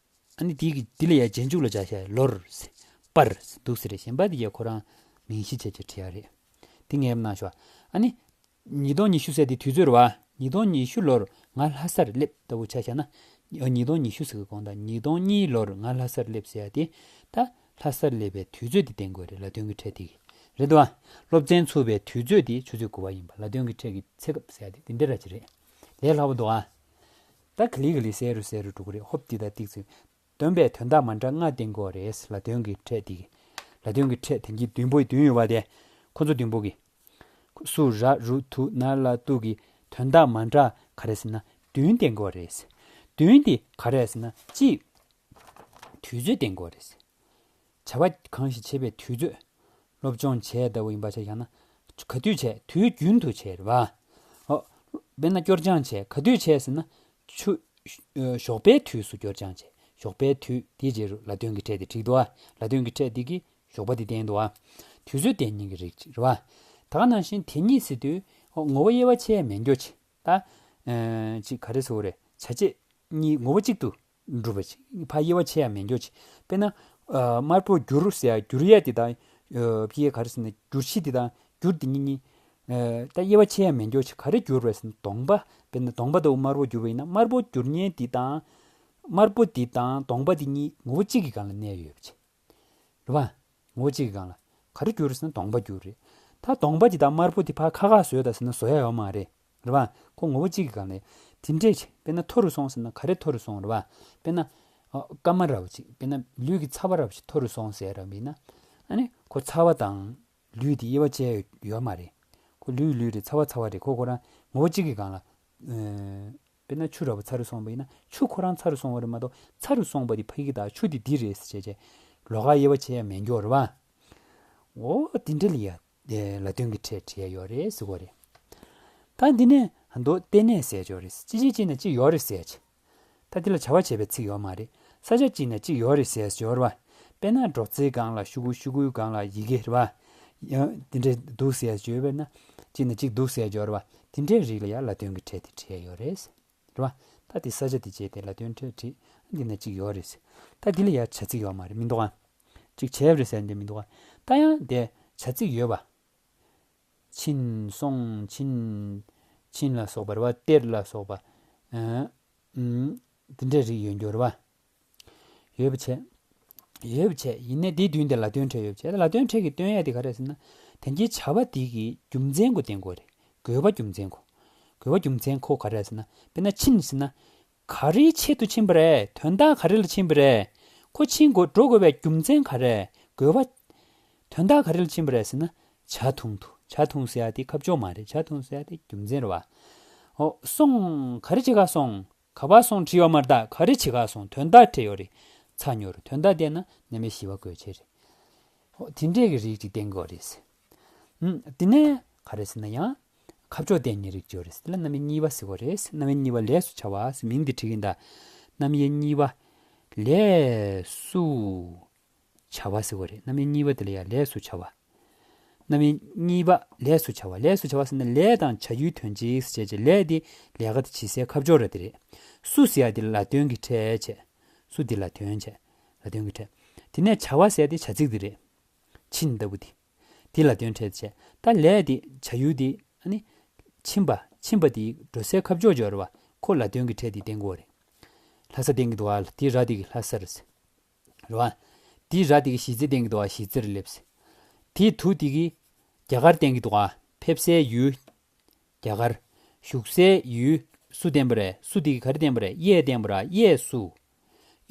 ཨ་ནི་དེ་གི་དེ་ལ་ཡ་རྗེས་འཇུག་ལ་བྱ་བྱས་ལོར་ཟེར། པར་ཟེར་འདུག་ཟེར་རེད། གཞན་པ་དེ་གས་ཁོ་རང་མིང་གཞི་བྱས་བྱས་བྲིས་ཡ་རེད། དེ་སྔས་མ་གནང་ཤོག་ཨ་ནི། ཉིས་སྟོང་ཉི་ཤུ་ཟེར་དེ་དུས་ཚོད་རེད་བ། ཉིས་སྟོང་ཉི་ཤུ་ལོར་ང་ལྷ་སར་སླེབས་ལྟ་བུ་ཆ་བཞག་ན། ཉིས་སྟོང་ཉི་ཤུ་ཟེར་གི་གོང་དང་ཉིས་སྟོང་གཉིས་ལོར་ང་ལྷ་སར་སླེབས་ཟེར་ཡ་དེ། ད་ལྷ་སར་སླེབས་པའི་དུས་ཚོད་དེ་བསྟན་དགོས་རེད། ལ་དོན་གྱི་ཕྲད་དེ་གི་རེད་དོ། སློབ་ཚན་ཚུགས་པའི་དུས་ཚོད་དེ་ཆུ་ཚོད་དགུ་པ་ཡིན་པ། ལ་དོན་གྱི་ཕྲད་ཀྱི་ཚེ་སྐབས་ཟེར་ཡ་དེ་དེ་འདྲ་ར་ཅིག་རེད། ལས་སླ་པོ་འདུག་ཨ། ད་ག་ལེ་ག་ལེ་གསལ་རུ་གསལ་རུ་འགྲོ་གི་རེད། ཧོབ་དེ་ད་ཏིག་ཙམ། འདོན་པའི་དོན་དག་མ་འདྲ་ལྔ་བསྟན་དགོས་རེད། ལ་དོན་གྱི་ཕྲད་དེ་གི། ལ་དོན་གྱི་ཕྲད་དེ་གི་བདུན་པོ་བདུན་ཡོད་པ་དེ། ཁོ་ཚོ་བདུན་པོ་གི། སུ་ར་རུ་དུ་ན་ལ་ཏུ་གི་དོན་དག་མ་འདྲ་ག་རེ་ཟེར་ན་བདུན་བསྟན་དགོས་རེད། བདུན་དེ་ག་རེ་ཟེར་ན་གཅིག་དུས་ཚོད་བསྟན་དགོས་རེད། བྱ་བ་གང་ཞིག་བྱེད་པའི་དུས་ཚོད། སློབ་སྦྱོང་བྱས་ལྟ་བུ་ཡིན་པ་ཆ་བཞག་ན། ག་དུས་བྱས། དུས་རྒྱུན་དུ་བྱས་རེད་བ། ཨོ། དཔེར་ན་སྐྱོར་སྦྱང་བྱས། ག་དུས་བྱས་ཟེར་ན། ཆུ། ཞོགས་པའི་དུས་སུ་སྐྱོར་སྦྱང་བྱས། ཞོགས་པའི་དུས་དེའི་རྗེས་རུ་ལ་དོན་གྱི་ཕྲད་དེ་བྲིས་འདུག་ཨ། ལ་དོན་གྱི་ཕྲད་དེ་གིས་ཞོགས་པ་དེ་བསྟན་འདུག་ཨ། དུས་ཚོད་བསྟན་མཁན་གྱི་རིགས་ཅིག་རེད་བ། ད་ག་ནང་བཞིན་དེ་ཉིད་ཟེར་དུས། ཨོ། ངོ་བོ་དབྱེ་བ་ཕྱེ་ཡ་མེད་འགྱོ་ཅིག་ད། ཨ་ཅིག་ག་རེ་ཟེར་དགོས་རེད། བྱ་བྱེད་གཉིས་ངོ་བོ་གཅིག་ཏུ་འགྲུབ་པ་ཅིག་ཕར་དབྱེ་བ་ཕྱེ་ཡ་མེད་འགྱོ་ཅིག་དཔེར་ན། ཨ་དམར་པོ་བསྒྱུར་ཟེར་ཡ་བསྒྱུར་ཡས་དེ་དང་། ཨ་ཕྱི་ཡས་ག་རེ་ཟེར་ན་བསྒྱུར་གཞི་དེ་དང་བསྒྱུར་དེ་གཉིས་གཉིས། ཨ་ད་དབྱེ་བ་ཕྱེ་ཡ་མེད་འགྱོ་ཅིག་ག་རེ་བསྒྱུར་བས་ཟེར་ན་གདོང་པ། དཔེར་ན་གདོང་པ་དང་དམར་པོ་བསྒྱུར་བ་ཡིན་ན་དམར་པོ་བསྒྱུར་མཁན་དེ་དང་། དམར་པོ་དེ་དང་གདོང་པ་དེ་གཉིས་ངོ་བོ་གཅིག་གི་སྒང་ལ་གནས་ཡོད་པ་ཅིག་རེད་བ། ངོ་བོ་གཅིག་གི་སྒང་ལ། ག་རེ་བསྒྱུར་ཟེར་ན་གདོང་པ་བསྒྱུར་རེད། ད་གདོང་པ་དེ་དང་དམར་པོ་དེ་ཕར་ཁ་ཁ་བཟོས་དང་ཟེར་ན་བཟོ་ཡ་ཡོད་མ་རེད། རེད་བ། ཁོ་ངོ་བོ་གཅིག་གི་སྒང་ལ། དེ་འདྲས་ཅིག་དཔེར་ན་མཐོ་རུ་སོང་ཟེར་ན་ག་རེ་མཐོ་རུ་སོང་རེད་བ། དཔེར་ན། ཨ་སྐར་མ་འདྲ་བོ་ཅིག་དཔེར་ན་ལུས་ཀྱི་ཚ་བ་འདྲ་བོ་ཅིག་མཐོ་རུ་སོང་ཟེར་ར་བ་ཡིན་ན། ཨ་ནི་ཁོ་ཚ་བ་དང་ལུས་དེ་དབྱེ་བ་ཕྱེ་ཡ་ཡོད་མ་རེད། ཁོ་ལུས་ལུས་རེད། ཚ་བ་ཚ་བ་རེད། ཁོ་ཁོ་རང་ངོ་བོ་གཅིག་གི་སྒང་ལ། ཨ། དཔེར་ན་ཆུ་འདྲ་བོ་ཚ་རུ་སོང་བ་ཡིན་ན་ཆུ་ཁོ་རང་ཚ་རུ་སོང་བ་རེད་མ་གཏོགས་ཚ་རུ་སོང་བ་དེ་ཕ་གི་དང་ཆུ་དེ་འདི་རེད་ཟེར་བྱས་བྱས་ལོགས་ཀ་དབྱེ་བ་ཕྱེ་ཡ་མེད་འགྱོ་རེད་བ། འོ་དེ་འདྲ་ལ་ཡ་ལ་དོན་གྱི་ཕྲད་བྲིས་ཡ་ཡོད་རེད་ཟེར་གོ་རེད། ད་འདི་ནས་ཧ་འདོ་རྟེན་གནས་ཟེར་ཡ་ཡོད་རེད། ཅི་ཅི་ཅི་ན་ཅི་ཡོད་རེད་ཟེར་ཡ་ཅི། ད་འདི་ལ་བྱ་བ་བྱེད་པའི་ཚིག་ཡོད་མ་རེད། ས་ཆ་གཅིག་ན་གཅིག་ཡོད་རེད་ཟེར་ཡོད་རེད་བ། དཔེར་ན་སྒྲོག་ཙེའི་སྒང་ལ་ཤུ་གུ་ཤུ་གུའི་སྒང་ལ་ཡི་གེ་རེད་བ། ཡང་འདི་འདྲས་འདུག་ཟེར་ཡོད་པས་ན། གཅིག་ན་གཅིག་འདུག་ཟེར་ཡོད་རེད་བ། དེ་འདྲའི་རིགས་ལ་ཡང་ལ་དོན་གྱི་ཕྲད་དེ་བྲིས་ཡོད་རེད། རེད་བ། ད་དེ་ས་ཆ་དེ་བྱས་ཏེ་ལ་དོན་ཕྲད་བྲིས། འདི་ན་གཅིག་ཡོད་རེད་ཟེར། ད་འདི་ལ་ཡང་བྱ་ཚིག་ཡོད་མ་རེད་མི་འདུག་ག་གཅིག་བྱས་པ་རེད་ཟེར་འདི་མི་འདུག་ག་ད་ཡང་དེ་བྱ་ཚིག་ཡོད་པ། ཕྱིན་སོང་ཕྱིན། ཕྱིན་ལ་སོགས་པ་རེད་བ། སྟེར་ལ་སོགས་པ། ཨ། ཨུམ། དེ་འདྲའི་རིགས་ཡོད་འགྱུར་བ། ཡོད་པ་བྱས། ཡོད་པ་བྱས་ཡིན་ནའི་དེའི་མདུན་དེ་ལ་དོན་ཕྲད་ཡོད་པ་བྱས། ལ་དོན་ཕྲད་ཀྱི་སྟོན་ཡ་དེ་ག་རེ་ཟེར་ན། དེང་གི་བྱ་བ་དེ་གི་རྒྱུ་མཚན་གོ་བསྟན་དགོས་རེད། དགོས་པ་རྒྱུ་མཚན་གོ། དགོས་པ་རྒྱུ་མཚན་གོ་ག་རེ་ཟེར་ན། དཔེར་ན་ཕྱིན་ཟེར་ན། ག་རེའི་ཆེད་དུ་ཕྱིན་པ་རེད། དོན་དག་ག་རེ་ལ་ཕྱིན་པ་རེད། ཁོ་ཕྱིན་དགོས་འགྲོ་དགོས་པའི་རྒྱུ་མཚན་ག་རེ། དགོས་པ། དོན་དག་ག་རེ་ལ་ཕྱིན་པ་རེད་ཟེར་ན། ཇ་འཐུང་དུ། ཇ་འཐུང་ཟེར་ཡ་དེ་ཁ་ཕྱོགས་མ་རེད། ཇ་འཐུང་ཟེར་ཡ་དེ་རྒྱུ་མཚན་རེད་བ། ཨོ་སོང་། ག་རེ་བྱེད་ག་སོང་། ག་པར་སོང་བྲིས་ཡོད་མ་རེད་ད། ག་རེ་བྱེད་ག་སོང་། དོན་དག་བྲིས་ཡོད་རེད། ཚ་ཉོར་དོན་དག་བལྟས་ན་རྣམ་དབྱེ་བཞི་པ་དགོས་ཆེད་རེད། ཨོ་དེ་འདྲས་ཀྱི་རིགས་ཅིག་བསྟན་དགོས་རེད། ཨུམ། དེ་ནས་ག་རེ་ཟེར་ན་ཡང་། ཁ་ཕྱོགས་བསྟན་ནས་རིགས་ཅིག་ཡོད་རེད། དེ་ལ་རྣམ་དབྱེ་གཉིས་པ་ཟེར་དགོས་རེད། རྣམ་དབྱེ་གཉིས་པ་ལས་སུ་བྱ་བ་ཟེར་མིང་འདི་བྲིས་ཀྱིན་གདའ། རྣམ་དབྱེ་གཉིས་པ། ལས་སུ་བྱ་བ་ཟེར་དགོས་རེད། རྣམ་དབྱེ་གཉིས་པ་དེ་ལ་ཡང་ལས་སུ་བྱ་བ། རྣམ་དབྱེ་གཉིས་པ་ལས་སུ་བྱ་བ། ལས་སུ་བྱ་བ་ཟེར་ན་ལས་དང་བྱ་ཡུལ་དོན་གཅིག་ཟེར་བྱས་ལས་དེ་ལས་ཀ་དེ་བྱེད་སའི་ཁ་ཕྱོགས་ར་དེ་རེད། སུ་ཟེར་ཡ་དེ་ལ་དོན་གྱི་ཕྲད་བྱས། སུ་དེ་ལ་དོན་བྱས། ལ་དོན་གྱི་ཕྲད། དེ་ནས་བྱ་བ་ཟེར་ཡ་དེ་བྱ་ཚིག་དེ་རེད། ཕྱིན་ལྟ་བུ་དེ། དེ་ལ་དོན་ཕྲད་བྱས། ད་ལས་དེ་བྱ་ཡུལ་དེ་ཨ་ནི། ཕྱིན་པ་ཕྱིན་པ་དེ་འགྲོ་སའི་ཁ་ཕྱོགས་སྦྱོར་བ་ཁོ་ལ་དོན་གྱི་ཕྲད་དེ་བསྟན་དགོས་རེད། ལྷ་ས་བསྟན་གྱི་འདུག་ཨ། དེ་ར་དེ་གི་ལྷ་ས་རེད། རེད་བ། དེ་ར་དེ་གི་གཞིས་རྩེ་བསྟན་གྱི་འདུག་ཨ། གཞིས་རྩེར་སླེབས། དེ་དུ་དེ་གི་རྒྱ་གར་བསྟན་གྱི་འདུག་ཨ། ཕེབས་སའི་ཡུལ། རྒྱ་གར། བཞུགས་སའི་ཡུལ། སུ་བསྟན་པ་རེད། སུ་དེ་གི་ག་རེ་བསྟན་པ་རེད། གཡས་བསྟན་པ་ར་གཡས་སུ།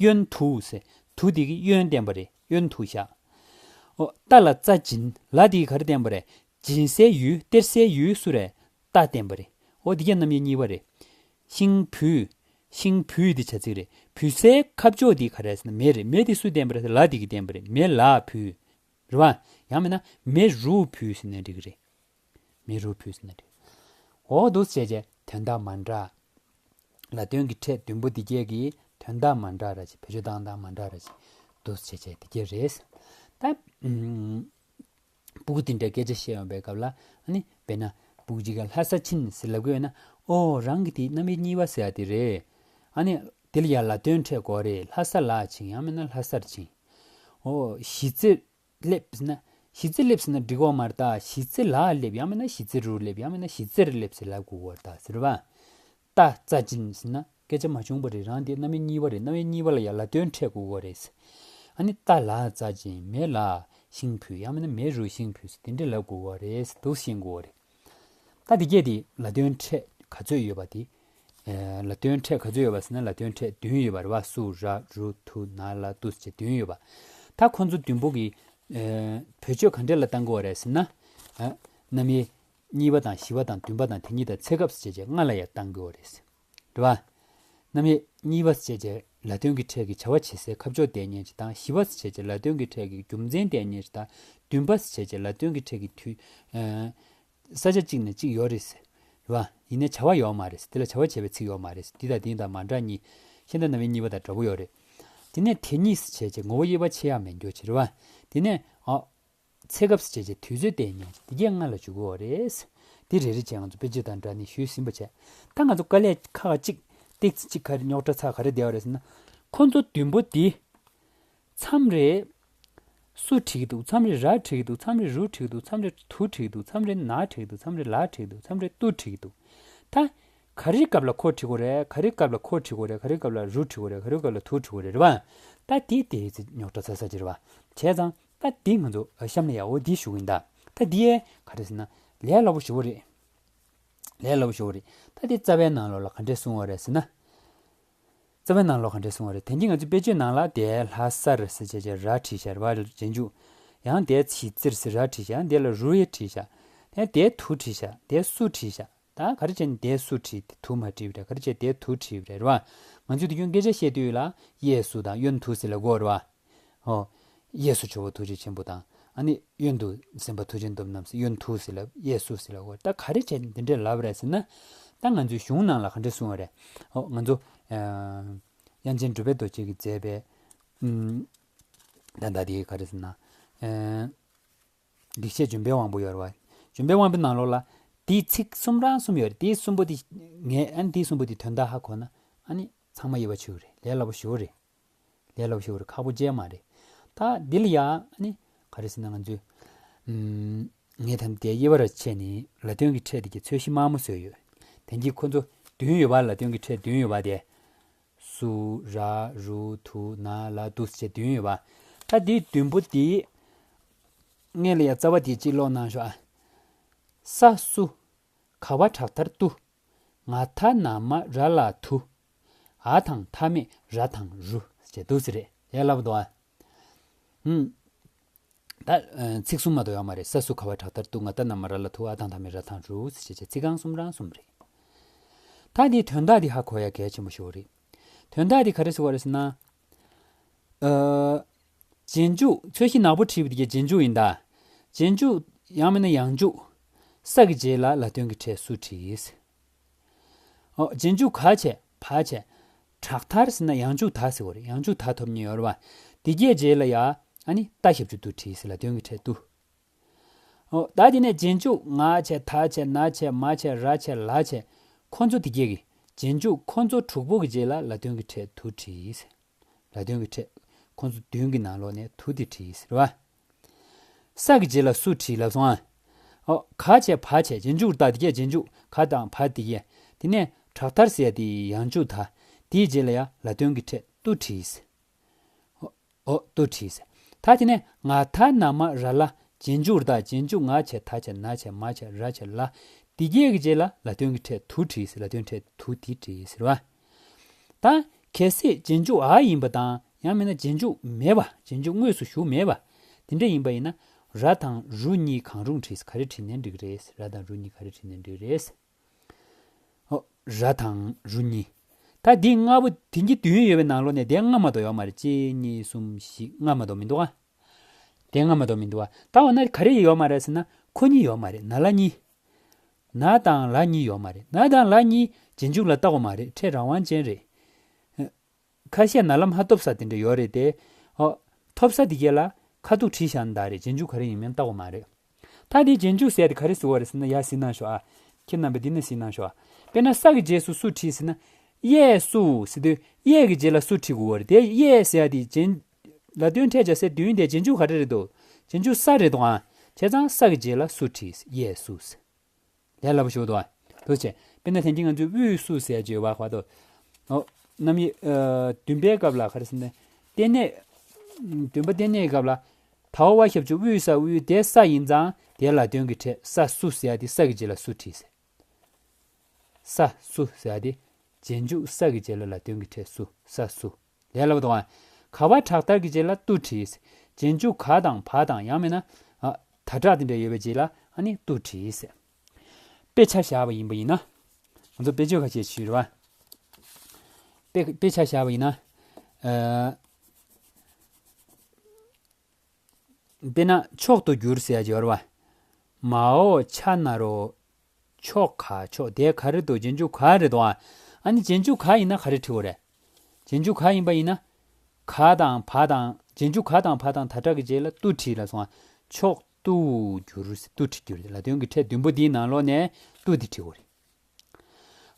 གཡོན་དུ་ཟེར། དུ་དེ་གི་གཡོན་བསྟན་པ་རེད། གཡོན་དུ་བཞག་ཨོ་རྟ་ལ་རྩྭ་སྦྱིན། ལ་དེ་གི་ག་རེ་བསྟན་པ་རེད། སྦྱིན་སའི་ཡུལ་སྟེར་སའི་ཡུལ་སུ་རེད། རྟ་བསྟན་པ་རེད། ཨོ་དེ་ག་རྣམ་དབྱེ་གཉིས་པ་རེད། ཤིང་བུས། ཤིང་བུས་དེ་བྱ་ཚིག་རེད། བུས་སའི་ཁ་ཕྱོགས་དེ་ག་རེ་ཟེར་ན་མེ་རེད། མེ་དེ་སུ་བསྟན་པ་རེད། ལ་དེ་གི་བསྟན་པ་རེད། མེ་ལ་བུས། རེད་བ། ཡང་མིན་ན་མེ་རུ་བུས་ཟེར་ན་འགྲིག་གི་རེད། མེ་རུ་བུས་ཟེར་ན་འགྲིག་འོ་འདུག་བྱས་རྗེས་དོན་དག་མ་འདྲ། ལ་དོན་གྱི་ཕྲད་བདུན་པོ་འདི་གྱད་ཀྱི་དོན་དག་མ་འདྲ་ར་ཅིག་བེད་སྤྱོད་སྟངས་དང་མ་འདྲ་ར་ཅིག་འདུག་བྱས་རྗེས་འདི་གྱད་རེད། ད། ཨུམ། སྤུ་གུ་དེ་འདྲ་སྐད་ཆ་བཤད་ཡོང་པའི་སྐབས་ལ་ཨ་ནི་དཔེར་ན་སྤུ་གུ་གཅིག་ག་ལྷ་ས་ཕྱིན་ཟེར་ལབ་གི་ཡོད་ན་ཨོ་རང་གི་དེ་རྣམ་དབྱེ་གཉིས་པ་ཟེར་ཡ་དེ་རེད། ཨ་ནི་དེ་ལ་ཡ་ལ་དོན་ཕྲད་དགོས་རེད། ལྷ་ས་ལ་ཕྱིན། ཡང་མིན་ན་ལྷ་སར་ཕྱིན། ཨོ་གཞིས་རྩེ། སླེབས་ཟེར་ན། གཞིས་རྩེ་སླེབས་ཟེར་ན་འགྲིག་གོ་མ་རེད་ད། གཞིས་རྩེ་ལ་སླེབས། ཡང་མིན་ན་གཞིས་རྩེ་རུ་སླེབས། ཡང་མིན་ན་གཞིས་རྩེར་སླེབས་ཟེར་ལབ་དགོས་གོ་རེད་ད་ཟེར་བ། རྟ་རྩྭ་སྦྱིན་ཟེར་ན་སྐད་ཆ་མ་བྱུང་བ་རེད། རང་དེ་རྣམ་དབྱེ་གཉིས་པ་རེད། རྣམ་དབྱེ་གཉིས་པ་ལ་ཡང་ལ་དོན་འཕྲད་དགོས་གོ་རེད་ཟེར། ཨ་ནི་རྟ་ལ་རྩྭ་སྦྱིན། མེ་ལ་ཤིང་ཕུལ། ཡང་མིན་ན་མེ་རུ་ཤིང་ཕུལ་ཟེར་དེ་འདྲ་ལབ་དགོས་གོ་རེད་ཟེར་འདུག་ཤེས་དགོས་གོ་རེད། ད་འདི་གས་དེ་ལ་དོན་ཕྲད་ག་ཚོད་ཡོད་པ་དེ། ཨ་ལ་དོན་ཕྲད་ག་ཚོད་ཡོད་པ་ཟེར་ན་ལ་དོན་ཕྲད་བདུན་ཡོད་པ་རེད་བ། སུ་ར་རུ་དུ་ན་ལ་ཏུ་ཟེར་བྱས་བདུན་ཡོད་པ། ད་ཁོ་ཚོ་བདུན་པོ་གི་ཨ་བེད་སྤྱོད་ག་འདྲས་ལ་བཏང་དགོས་པ་རེད་ཟེར་ན། ཨ་རྣམ་དབྱེ་གཉིས་པ་དང་བཞི་པ་དང་བདུན་པ་དང་དེ་གཉིས་དང་ཚེ་སྐབས་ཟེར་བྱས་བྱས་ལྔ་ལ་ཡང་བཏང་དགོས་པ་རེད། རེད་བ། རྣམ་དབྱེ་གཉིས་པ་ཟེར་བྱས་བྱས་ལ་དོན་གྱི་ཕྲད་ཀྱི་བྱ་བ་བྱེད་སའི་ཁ་ཕྱོགས་བསྟན་མཁན་ཅིག་དང་། བཞི་པ་ཟེར་བྱས་བྱས་ལ་དོན་གྱི་ཕྲད་ཀྱི་རྒྱུ་མཚན་བསྟན་མཁན་ཅིག་དང་། བདུན་པ་ཟེར་བྱས་བྱས་ལ་དོན་གྱི་ཕྲད་ཀྱི་དུས། ཨ་ས་ཆ་གཅིག་ནས་གཅིག་ཡོད་རེད་ཟེར། རེད་བ། ཡིན་ནའི་བྱ་བ་ཡོད་མ་རེད་ཟེར། དེ་ལ་བྱ་བ་བྱེད་པའི་ཚིག་ཡོད་མ་རེད་ཟེར། འདི་དང་འདི་དང་མ་འདྲ་གཉིས། ཤེས་ལྡན་རྣམ་དབྱེ་གཉིས་པ་དང་འདྲ་པོ་ཡོད་རེད། དེ་ནས་དེ་གཉིས་ཟེར་བྱས་བྱས་ངོ་བོ་དབྱེ་བ་ཕྱེ་ཡག་མེད་འགྱོ་ཅིག་རེད་བ། དེ་ནས་ཨ། ཚེ་སྐབས་ཟེར་བྱས་བྱས་དུས་ཚོད་བསྟན་མཁན་ཅིག་དེ་གས་ལྔ་ལ་འཇུག་གི་ཡོད་རེད། དེ་རེ་རེ་བྱས་ང་ཚོ་དཔེ་བརྗོད་དང་སྦྲགས་ནས་ཞུས་ཟིན་པ་བྱས། ད་ང་ཚོ་དཀའ་ལས་ཁག་གཅིག་ཏིག་ཙམ་གཅིག་ག་རེ་རྙོག་དྲ་ཚ་ག་རེ་བསྡད་པ་རེད་ཟེར་ན། ཁོ་ཚོ་བདུན་པོ་འདི། མཚམས་རེ། སུ་བྲིས་ཀྱི་འདུག་མཚམས་རེ་ར་བྲིས་ཀྱི་འདུག་མཚམས་རེ་རུ་བྲིས་ཀྱི་འདུག་མཚམས་རེ་དུ་བྲིས་ཀྱི་འདུག་མཚམས་རེ་ན་བྲིས་ཀྱི་འདུག་མཚམས་རེ་ལ་བྲིས་ཀྱི་འདུག་མཚམས་རེ་ཏུ་བྲིས་ཀྱི་འདུག་ད། ག་རེའི་སྐབས་ལ་ཁོ་བྲིས་དགོས་རེད། ག་རེའི་སྐབས་ལ་ཁོ་བྲིས་དགོས་རེད། ག་རེའི་སྐབས་ལ་རུ་བྲིས་དགོས་རེད། ག་རེའི་སྐབས་ལ་དུ་བྲིས་དགོས་རེད། རེད་པ། ད་དེ་དེ་ཚེ་རྙོག་དྲ་ཚ་ཚ་ཅིག་རེད་པ། བྱས་ཙང་ད་འདི་ང་ཚོ་གཤམ་ལ་ཡག་པོ་འདི་ཞུ་གི་ཡིན་ད། ད་འདི་ཡས་ག་རེ་ཟེར་ན། ལས་སླ་པོ་ཞེ་པོ་རེད། ལས་སླ་པོ་ཞེ་པོ་རེད། ད་འདི་རྩ་བའི་ནང་ལོགས་ལ་ག་འདྲས་གསུངས་པ་རེད་ཟེར་ན། རྩ་བའི་ནང་ལོགས་ག་འདྲས་གསུངས་པ་རེད། དེང་གི་ང་ཚོའི་དཔེ་བརྗོད་ནང་ལ་དེ་ལྷ་ས་རུ་ཟེར་བྱས་བྱས་ར་བྲིས་བྱས་རེད་པ། རྗེས་འཇུག་ཡང་དེ་ཚི་ཙིར་ཟེར་ར་བྲིས་བྱས། ཡང་དེ་ལ་རུ་ཡེ་བྲིས་བྱས། ཡང་དེ་དུ་བྲིས་བྱས། དེ་སུ་བྲིས་བྱས། ད་ག་རེ་བྱས་ནས་དེ་སུ་བྲིས་ཏེ་དུ་མ་བྲིས་པ་རེད། ག་རེ་བྱས་དེ་དུ་བྲིས་པ་རེད། རེད་པ། ང་ཚོས་དེ་སྐྱོན་སྐད་ཆ་བཤད་དུས་ལ་གཡས་སུ་དང་གཡོན་དུ་ཟེར་ལ་གོ་རེད་པ། ཨོ། གཡས་སུ་ཇོ་བོ་ཐུགས་རྗེ་ཆེན་པོ་དང་། ཨ་ནི་གཡོན་དུ་སེམས་དཔའ་མཐུ་ཆེན་སྟོབས་རྣམས་ཟེར། གཡོན་དུ་ཟེར་ལ་གཡས་སུ་ཟེར་ལ་གོ། ད་ག་རེ་བྱས་ནས་འདི་འདྲས་ལབ་རེད་ཟེར་ན། ད་ང་ཚོའི་གཞུང་ནང་ལ་ག་འདྲས་གསུངས་པ་རེད། ཨོ། ང་ཚོ་ཨ་དབྱངས་ཅན་གྲུབ་པའི་རྡོ་རྗེ་གིས་མཛད་པའི། ཨུམ། ད་ད་དེ་ག་རེ་ཟེར་ན། ཨ། ལེགས་བཤད་ལྗོན་པའི་དབང་པོ་ཡོད་རེད་པ། ལྗོན་པའི་དབང་པོའི་ནང་ལོགས་ལ། དེའི་ཚིག་གསུམ་རང་གསུམ་ཡོད་རེད། དེའི་གསུམ་པོ་དེ་ངས་ཨ་ནི་དེའི་གསུམ་པོ་དེ་དོན་དག་ཧ་གོ་ན། ཨ་ནི་ཚང་མ་དབྱེ་བ་ཕྱེ་གི་རེད། ལས་སླ་པོ་ཞེ་པོ་རེད། ལས་སླ་པོ་ཞེ་པོ་རེད། ཁག་པོ་ཅིག་མ་རེད། ད་འདི་ལ་ཡ་ཨ་ནི་ག་རེ་ཟེར་ན་ང་ཚོས། ཨུམ། ངས་ད་ལྟ་དབྱེ་བ་ར་ཕྱེ་ནས་ལ་དོན་གྱི་ཕྲད་དེ་གི་ཚོད་གཞི་དམའ་མོ་བཟོས་ཡོད། དེང་གི་ཁོ་ཚོ་བདུན་ཡོད་པ། ལ་དོན་གྱི་ཕྲད་བདུན་ཡོད་པ་དེ། སུ། ར། རུ། དུ། ན། ལ། དུ་ཟེར་བྱས་བདུན་ཡོད་པ། ད་འདི་བདུན་པོ་འདི། སྔོན་ལ་ཡ་རྩ་བ་དེ་གཅིག་ཀློག་གནང་ཤོག་ཨ། ས་སུ། ག་བ་དྲག་མཐར་ཏུ། ང་ད་ན་མ་ར་ལ་དུ། འ་དང་མཐའ་མེད་ར་དང་རུ་ཟེར་བྱས་འདུག་ཟེར་རེད། ལས་སླ་པོ་འདུག་ཨ། ཧུམ། ད། ཨ། ཚིག་གསུམ་མ་གཏོགས་ཡོད་མ་རེད། ས་སུ་ག་བ་དྲག་མཐར་ཏུ། ང་ད་ན་མ་ར་ལ་དུ། འ་དང་མཐའ་མེད་ར་དང་རུ་ཟེར་བྱས་བྱས་ཚིག་རྐང་གསུམ་རང་གསུམ་རེད། ད་འདིའི་དོན་དག་འདི་ཧ་གོ་ཡ་གལ་ཆེན་པོ་ཞིག་རེད། དོན་དག་འདི་ག་རེ་ཟེར་བ་རེད་ཟེར་ན། ཨ། རྗེས་འཇུག་ཚོད་གཞི་ནག་པོ་བྲིས་པ་དེ་གའི་རྗེས་འཇུག་ཡིན་ད། རྗེས་འཇུག་ཡང་མིན་ན་ཡང་འཇུག་ས་གི་རྗེས་ལ་ལ་དོན་གྱི་ཕྲད་སུ་བྲིས། ཨོ། རྗེས་འཇུག་ག་བྱས་བ་བྱས། དྲག་མཐར་ཟེར་ན་ཡང་འཇུག་ད་ཟེར་བ་རེད། ཡང་འཇུག་ད་ཐོབ་ཉེན་ཡོད་རེད་པ། དེ་གའི་རྗེས་ལ་ཡ་ཨ་ནི་ཏ་ཞབས་ཀྱུ་ཏུ་བྲིས་ཟེར། ལ་དོན་གྱི་ཕྲད་ཏུ། ཨོ། ད་དེ་ནས་རྗེས་འཇུག་ང་བྱས་ད་བྱས་ན་བྱས་མ་བྱས་ར་བྱས་ལ་བྱས། ཁོ་ཚོ་དེ་གའི་གི་རྗེས་འཇུག་ཁོ་ཚོ་དྲུག་པོ་གི་རྗེས་ལ་ལ་དོན་གྱི་ཕྲད་དུ་བྲིས་ཟེར། ལ་དོན་གྱི་ཕྲད། ཁོ་ཚོ་བདུན་གྱི་ནང་ལོགས་ནས་དུ་དེ་བྲིས་ཟེར་བ། ས་གི་རྗེས་ལ་སུ་བྲིས་ལབ་སོང་ཨ། ཨོ། ག་བྱས་བ་བྱས། རྗེས་འཇུག་ད་དེ་གས་རྗེས་འཇུག་ག་དང་བ་དེ་གས། དེ་ནས་དྲག་མཐར་ཟེར་ཡ་དེ་ཡང་འཇུག་ད། དེའི་རྗེས་ལ་ཡ་ལ་དོན་གྱི་ཕྲད་ཏུ་བྲིས། ཨོ། ཨོ། ཏུ་བྲིས། ད་དེ་ནས་ང་ད་ན་མ་ར་ལ། རྗེས་འཇུག་ད། རྗེས་འཇུག་ང་བྱས་ད་བྱས་ན་བྱས་མ་བྱས་ར་བྱས་ལ། དེ་གས་ཀྱི་རྗེས་ལ་ལ་དོན་གྱི་ཕྲད་དུ་བྲིས། ལ་དོན་ཕྲད་དུ་དེ་བྲིས་ཟེར་བ། ད་གལ་སྲིད་རྗེས་འཇུག་འ་ཡིན་པ་དང་ཡང་མིན་ན་རྗེས་འཇུག་མེད་པ། རྗེས་འཇུག་དངོས་སུ་ཞུགས་མེད་པ། དེ་འདྲ་ཡིན་པ་ཡིན་ན་ར་དང་རུ་གཉིས་གང་རུང་བྲིས། ག་རེ་བྲིས་ནའི་འགྲིག་རེད། ར་དང་རུ་གཉིས་ག་རེ་བྲིས་ནའི་འགྲིག་རེད། ཨོ། ར་དང་རུ་གཉིས། ད་འདི་ལྔ་པོ་དེང་གི་བདུན་ཡོད་པའི་ནང་ལོགས་ནས་དེ་ལྔ་མ་གཏོགས་ཡོད་མ་རེད། གཅིག་གཉིས་གསུམ་བཞི་ལྔ་མ་གཏོགས་མི་འདུག་ཨ། དེ་ལྔ་མ་གཏོགས་མི་འདུག་ཨ། ད་འོ་ན་ག་རེ་ཡོད་མ་རེད་ཟེར་ན་ཁོ་གཉིས་ཡོད་མ་རེད། ན་ལ་གཉིས། ན་དང་ལ་གཉིས་ཡོད་མ་རེད། ན་དང་ལ་གཉིས་རྗེས་འཇུག་ལ་བཏགས་པ་མ་རེད། ཕྲད་རང་དབང་ཅན་རེད། ཁ་ཤས་ན་ལམ་ཧ་ཐོབ་ས་དེ་འདྲ་ཡོད་རེད་དེ། ཨོ། ཐོབ་ས་དེ་གས་ལ་ཁ་ཐུག་བྲིས་བཞག་ན་ད་རེད། རྗེས་འཇུག་ག་རེ་ཡིན་མིན་བཏགས་པ་མ་རེད། ད་དེའི་རྗེས་འཇུག་ཟེར་ཡ་དེ་ག་རེ་ཟེར་བ་རེད་ཟེར་ན། ཡར་གཟིགས་གནང་ཤོག་ཨ། ཁྱེད་རྣམ་པས་འདི་ནས་གཟིགས་གནང་ཤོག་ཨ། དཔེར་ན་ས་གི་རྗེས་སུ་སུ་བྲིས་ཟེར་ན། གཡས་སུ་ཟེར་དུས་གཡས་ཀྱི་རྗེས་ལ་སུ་བྲིས་དགོས་པ་རེད་དེ། གཡས་ཟེར་ཡ་དེ་རྗེས། ལ་དོན་ཕྲད་བྱ་སའི་བདུན་དེ་རྗེས་འཇུག་ག་རེ་རེད་དོ། རྗེས་འཇུག་ས་རེད་དོ་ཨ། བྱས་ཙང་ས་གི་རྗེས་ལ་སུ་བྲིས། གཡས་སུ་ཟེར། ལས་སླ་པོ་ཞིག་འདུག་ཨ། འདུག་བྱས། དཔེར་ན་དེང་གི་ང་ཚོའི་དབུས་སུ་ཟེར་བརྗོད་པ་བར་དུ། ཨོ། རྣམ་དབྱེ། ཨ། བདུན་པའི་སྐབས་ལ་ག་རེ་ཟེར་ན། རྟེན་གནས། བདུན་པ་རྟེན་གནས་ཀྱི་སྐབས་ལ། ད་ཨོ་བ་ཞབས་ཀྱུ་དབུས་ས་དབུས་དེ་ས་ཡིན་ཙང་དེ་ལ་དོན་གྱི་ཕྲད་ས་སུ་ཟེར་ཡ་དེ་ས་གི་རྗེས་ལ་སུ་བྲིས་ཟེར། ས་སུ་ཟེར་ཡ་དེ། རྗེས་འཇུག་ས་གི་རྗེས་ལ་ལ་དོན་གྱི་ཕྲད་སུ། ས་སུ། ལས་སླ་པོ་འདུག་ཨ། ག་བ་དྲག་མཐར་གྱི་རྗེས་ལ་ཏུ་བྲིས། རྗེས་འཇུག་ག་དང་བ་དང་ཡང་མིན་ན། ཨ། ད་དྲག་དེ་འདྲ་ཡོད་པའི་རྗེས་ལ་ཨ་ནི་ཏུ་བྲིས། དཔེ་ཆ་བཞག་པ་ཡིན་པ་ཡིན་ན། ང་ཚོ་དཔེ་བརྗོད་ཁ་ཤས་ཞུས་རེད་བ། དཔེ་དཔེ་ཆ་བཞག་པ་ཡིན་ན། ཨ། དཔེར་ན་མཆོག་ཏུ་གྱུར་ཟེར་ཡ་ཅིག་ཡོད་རེད་བ། མའོ་ཆ་ན་རོ། མཆོག་ག་མཆོག་དེ་ག་རེ་འདུག་རྗེས་འཇུག་ག་རེད་འདུག་ཨ། ཨ་ནི་རྗེས་འཇུག་ག་ཡིན་ན་ག་རེ་བྲི་དགོས་རེད། རྗེས་འཇུག་ག་ཡིན་པ་ཡིན་ན། ག་དང་བ་དང་རྗེས་འཇུག་ག་དང་བ་དང་ད་དྲག་གི་རྗེས་ལ་ཏུ་བྲིས་ལབ་སོང་ཨ། མཆོག་ ཏུ་འགྱུར་ཟེར། ཏུ་བྲིས་འགྱུར་རེད། ལ་དོན་གྱི་ཕྲད་བདུན་པོ་འདིའི་ནང་ལོགས་ནས་ཏུ་འདི་བྲིས་དགོས་རེད།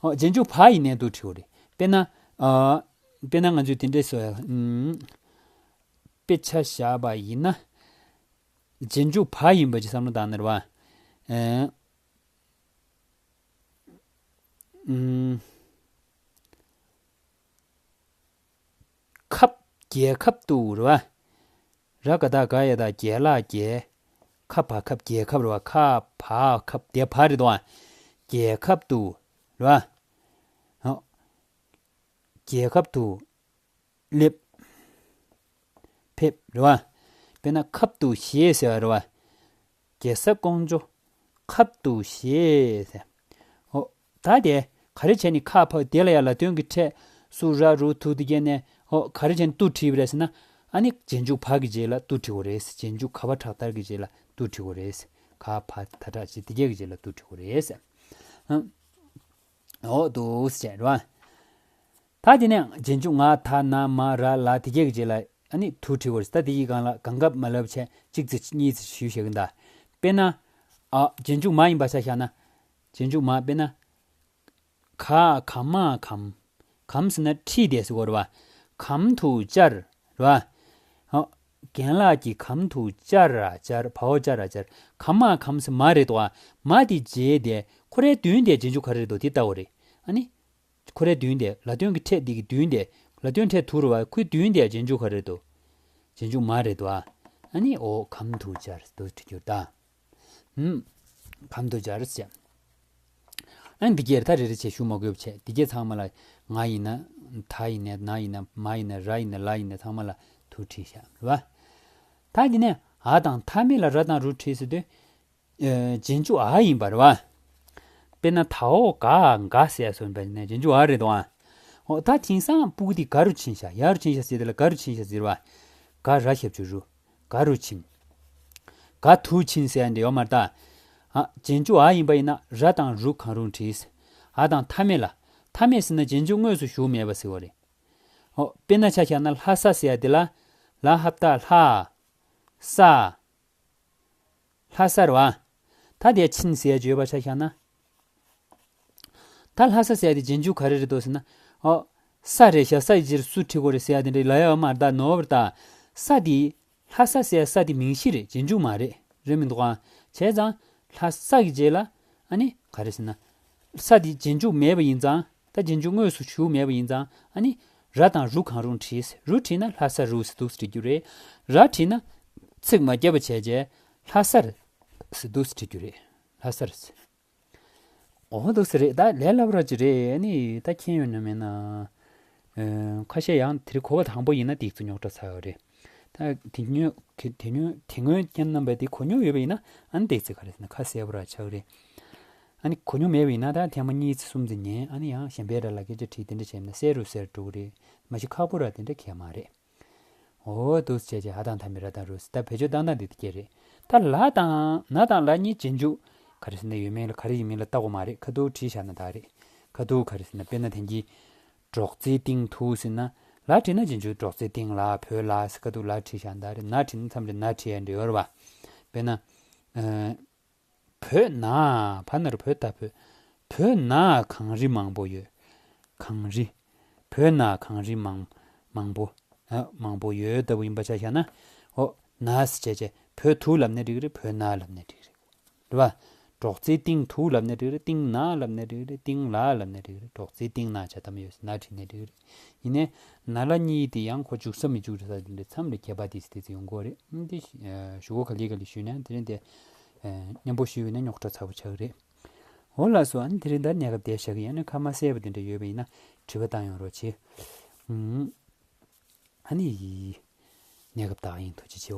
ཨོ། རྗེས་འཇུག་བ་ཡིན་ནའི་ཏུ་བྲིས་དགོས་རེད། དཔེར་ན། ཨ། དཔེར་ན་ང་ཚོས་དེ་འདྲས་བཟོ་ཡ། ཨུམ། དཔེ་ཆ་བཞག་པ་ཡིན་ན། རྗེས་འཇུག་བ་ཡིན་པ་ཅིག་བསམ་བློ་བཏང་ན་རེད་བ། ཨེ། ཨུམ། ཁབ། རྒྱལ་ཁབ་ཏུ་རེད་བ། ར་ག་བཏགས་རྒ་ཡ་བཏགས་རྒྱལ་ལ་རྒྱལ། ཁ་བ་ཁབ། རྒྱལ་ཁབ་རེད་བ། ཁ་བ་ཁབ། དེ་བ་རེད་དོ། རྒྱལ་ཁབ་ཏུ་རེད་བ། ཨོ། རྒྱལ་ཁབ་ཏུ་སླེབས། ཕེབས་རེད་བ། དཔེར་ན་ཁབ་ཏུ་བཞེས་ཟེར་བ་རེད་བ། རྒྱལ་ས་ཀོང་ཇོ་ཁབ་ཏུ་བཞེས་ཟེར། ཨོ། ད་དེ་ག་རེ་བྱས་ནས་ཁ་བ་དེ་ལ་ཡང་ལ་དོན་གྱི་ཕྲད་སུ་ར་རུ་ཐུ་དེ་གྱད་ནས། ཨོ། ག་རེ་བྱས་ནས་ཏུ་བྲིས་པ་རེད་ཟེར་ན། ཨ་ནི་རྗེས་འཇུག་བ་གི་རྗེས་ལ་ཏུ་བྲིས་དགོས་རེད། རྗེས་འཇུག་ག་བ་དྲག་མཐར་གྱི་རྗེས་ལ་ཏུ་བྲིས་དགོས་རེད། ག་བ་ད་དྲག་ཅིག་དེ་གྱད་ཀྱི་རྗེས་ལ་ཏུ་བྲིས་དགོས་རེད། ཨོ། ཏུ་ཟེར་རེད་བ། ད་དེ་ནས་རྗེས་འཇུག་ང་ད་ན་མ་ར་ལ་དེ་གྱད་ཀྱི་རྗེས་ལ་ཨ་ནི་ཏུ་བྲིས་དགོས་རེད། ད་དེ་གི་སྒང་ལ་གང་ག་མ་ལབ་བྱས་གཅིག་ཙམ་གཉིས་ཙམ་ཞུས་བཞག་གི་ཡིན་ད། དཔེར་ན། ཨ། རྗེས་འཇུག་མ་ཡིན་པ་ཆ་བཞག་ན། རྗེས་འཇུག་མ། དཔེར་ན། ག་ག་མ་གམ། གམ་ཟེར་ན་ཁྲིད་དེ་ཟེར་གོ་རེད་བ། གམ་དུ་བཅར་རེད་བ། ཨོ། རྒན་ལགས་ཀྱིས་གམ་དུ་བཅར་ར་བཅར། བའོ་བཅར་ར་བཅར། ག་མ་གམ་ཟེར་མ་རེད་དོ། མ་དེ་རྗེས་དེ་ཁོ་རའི་མདུན་དེ་རྗེས་འཇུག་ག་རེ་རེད་དོ་དེ་ལྟ་བ་རེད། ཨ་ནི། ཁོ་རའི་མདུན་དེ་ལ་དོན་གྱི་ཕྲད་འདི་གི་མདུན་དེ། ལ་དོན་ཕྲད་དུ་རེད་བ། ཁོའི་མདུན་དེ་རྗེས་འཇུག་ག་རེ་རེད་དོ། རྗེས་འཇུག་མ་རེད་དོ། ཨ་ནི་ཨོ་གམ་དུ་བཅར་དུ་བྲིས་རྒྱུ་ད། ཧུམ། གམ་དུ་བཅར་ཟེར། ཨ་ནི་འདི་གྱད་ད་རེ་རེ་བྱས་ཞུ་མ་དགོས་པ་བྱས། འདི་གྱད་ཚང་མ་ལ་ང་ཡིན་ན་ད་ཡིན་ནའི་ན་ཡིན་ན་མ་ཡིན་ན་ར་ཡིན་ན་ལ་ཡིན་ན་ཚང་མ་ལ་དུ་བྲིས་བཞག་རེད་བ། ད་འདི་ནས་འ་དང་མཐའ་མེད་ལ་ར་དང་རུ་བྲིས་ཟེར་དུས། ཨེ། རྗེས་འཇུག་འ་ཡིན་པ་རེད་བ། དཔེར་ན་དའོ་ག་འགའ་ཟེར་སོང་བས་ནས་རྗེས་འཇུག་འ་རེད་དོ། འོ་ད་དེང་སང་སྤུ་གུ་འདི་ག་རུ་ཕྱིན་ཤག་ཡ་རུ་ཕྱིན་ཤག་ཟེར་དེ་ལ་ག་རུ་ཕྱིན་ཤག་ཟེར་བ། ག་ར་ཞབས་ཀྱུ་རུ། ག་རུ་ཕྱིན། ག་དུ་ཕྱིན་ཟེར་ཡ་འདི་ཡོད་མ་རེད་ད། ཨ། རྗེས་འཇུག་འ་ཡིན་པ་ཡིན་ན་ར་དང་རུ་གང་རུང་བྲིས། འ་དང་མཐའ་མེད་ལ། མཐའ་མེད་ཟེར་ན་རྗེས་འཇུག་དངོས་སུ་ཞུགས་མེད་པ་ཟེར་བ་རེད། འོ་དཔེར་ན་ཆ་བཞག་ན་ལྷ་ས་ཟེར་ཡ་འདི་ལ། ལ་ཧ་བཏགས་ལྷ། ས། ལྷ་ས་རེད་བ། ད་དེ་ཕྱིན་ཟེར་ཡ་བརྗོད་པ་ཆ་བཞག་ན། ད་ལྷ་ས་ཟེར་ཡ་དེ་རྗེས་འཇུག་ག་རེ་རེད་དོ་ཟེར་ན། ཨོ། ས་རེད་ཤག་ས་ཡི་རྗེས་སུ་བྲིས་དགོས་རེད་ཟེར་ཡ་དེ་འདྲ་ལ་ཡོད་མ་རེད་ད། ནོར་བ་རེད་ད། ས་དེ། ལྷ་ས་ཟེར་ཡ་ས་དེ་མིང་གཞི་རེད། རྗེས་འཇུག་མ་རེད། རེད་མི་འདུག་ཨ། བྱས་ཙང་། ལྷ་ས་གི་རྗེས་ལ། ཨ་ནི་ག་རེ་ཟེར་ན། ས་དེ་རྗེས་འཇུག་མེད་པ་ཡིན་ཙང་། ད་རྗེས་འཇུག་དངོས་སུ་ཞུགས་མེད་པ་ཡིན་ཙང་། ཨ་ནི། ར་དང་རུ་གང་རུང་བྲིས། རུ་བྲིས་ན་ལྷ་ས་རུ་ཟེར་འདུག་སེ་བྲི་རྒྱུ་རེད། ར་བྲིས་ན། ཚིག་མ་བརྒྱབ་པ་བྱས་རྗེས། ལྷ་སར། ཟེར་འདུག་སེ་བྲི་རྒྱུ་རེད། ལྷ་སར་ཟེར། འོ་འདུག་སེ་རེད། ད་ལས་སླ་པོ་ར་ཅིག་རེད། ཨ་ནི་ད་མཁྱེན་ཡོད་ན་མེད་ན། ཨ། ཁ་ཤས་ཡང་དེ་རིང་གོ་བ་དང་པོ་ཡིན་ན་ཏོག་ཙམ་རྙོག་དྲ་ཚ་ཡོད་རེད། ད་དེ་སྔོན་དེ་སྔོན་དེ་སྔོན་ཁྱེད་རྣམ་པས་དེ་གོ་མྱོང་ཡོད་པ་ཡིན་ན། ཨ་ནི་ཏོག་ཙམ་ག་རེ་ཟེར་ན་ཁ་གསལ་པོ་ར་ཆགས་རེད། ཨ་ནི་གོ་མྱོང་མེད་པ་ཡིན་ན་ད་ཐེངས་མ་གཉིས་ཙམ་གསུམ་ཙམ་ཉན། ཨ་ནི་ཡང་གཞན་པའི་ར་ལ་སྐད་ཆ་དྲིས་དེ་འདྲ་བྱས་ན་གསལ་རུ་གསལ་འགྲོ་གི་རེད། མ་གཞི་ཁག་པོ་ར་དེ་འདྲ་གང་ཡང་མ་རེད། འོ་འདུག་སེ་བྱས་བྱས་འ་དང་མཐའ་མེད་ར་དང་རུ་ཟེར། ད་བེད་སྤྱོད་བཏང་སྟངས་འདི་དེ་ག་རེད། ད་ལ་དང་ན་དང་ལ་གཉིས་རྗེས་འཇུག་ག་རེ་ཟེར་ན་ཡོད་མེད་ལ་ག་རེ་ཡིན་མིན་ལ་བལྟ་དགོས་མ་རེད། ཁ་ཐུག་བྲིས་བཞག་ན་ད་རེད། ཁ་ཐུག་ག་རེ་ཟེར་ན་དཔེར་ན་དེང་གི་སྒྲོག་ཙེའི་སྟེང་དུ་ཟེར་ན། ལ་བྲིས་ན་རྗེས་འཇུག་སྒྲོག་ཙེའི་སྟེང་ལ། བོད་ལ་ཟེར་ཁ་ཐུག་ལ་བྲིས་བཞག་ན་ད་རེད། ན་བྲིས་ན་མཚམས་རེ་ན་བྲིས་ཡ་འདྲ་ཡོད་རེད་བ། དཔེར་ན། ཨ། བོད་ན། བ་ན་རོ་བོ་ད་བོད། བོད་ན་གངས་རི་མང་པོ་ཡོད། གངས་རི། བོད་ན་གངས་རི་མང་མང་པོ། ཨ། མང་པོ་ཡོད་ལྟ་བུ་ཡིན་པ་ཆ་བཞག་ན། འོ། ན་ཟེར་བྱས་བྱས་བོད་དུ་ལབ་ནའི་འགྲིག་གི་རེད། བོད་ན་ལབ་ནའི་འགྲིག་གི་རེད། རེད་བ། སྒྲོག་ཙེའི་སྟེང་དུ་ལབ་ནའི་འགྲིག་གི་རེད། སྟེང་ན་ལབ་ནའི་འགྲིག་གི་རེད། སྟེང་ལ་ལབ་ནའི་འགྲིག་གི་རེད། སྒྲོག་ཙེའི་སྟེང་ན་བྱས་ད་མ་ཡོད་ཟེར་ན་བྲིས་ནའི་འགྲིག་གི་རེད། ཡིན་ནའི་ན་ལ་གཉིས་དེ་ཡང་ཁོ་འཇུག་ས་མི་འཇུག་ས་དེ་འདྲ་མཚམས་རེ་ཁྱད་པར་དེ་ཙམ་དེ་ཙམ་ཡོང་གི་རེད། ཨ། འདི་ཞུ་གོ་ག་ལེ་ག་ལེ་ཞུས་ནས་དེ་རིང་དེ། ཨ། མཉམ་པོ་ཞུས་ཡོད་ན་རྙོག་དྲ་ཚ་པོ་ཆགས་ཀྱི་རེད། འོ་ལགས་སོ། ཨ་ནི་དེ་རིང་ད་གནས་སྐབས་བསྡད་བཞག་གི་ཡིན། ཨ་ནི་ཁ་མ་གསལ་པ་དེ་འདྲ་ཡོད་པ་ཡིན་ན་དྲི་བ་བཏང་ཡོང་རོགས་བྱེད། ཨུམ། ཨ་ནི། གནས་སྐབས་ད་ག་ཡིན། ཐུགས་རྗེ་ཆེ།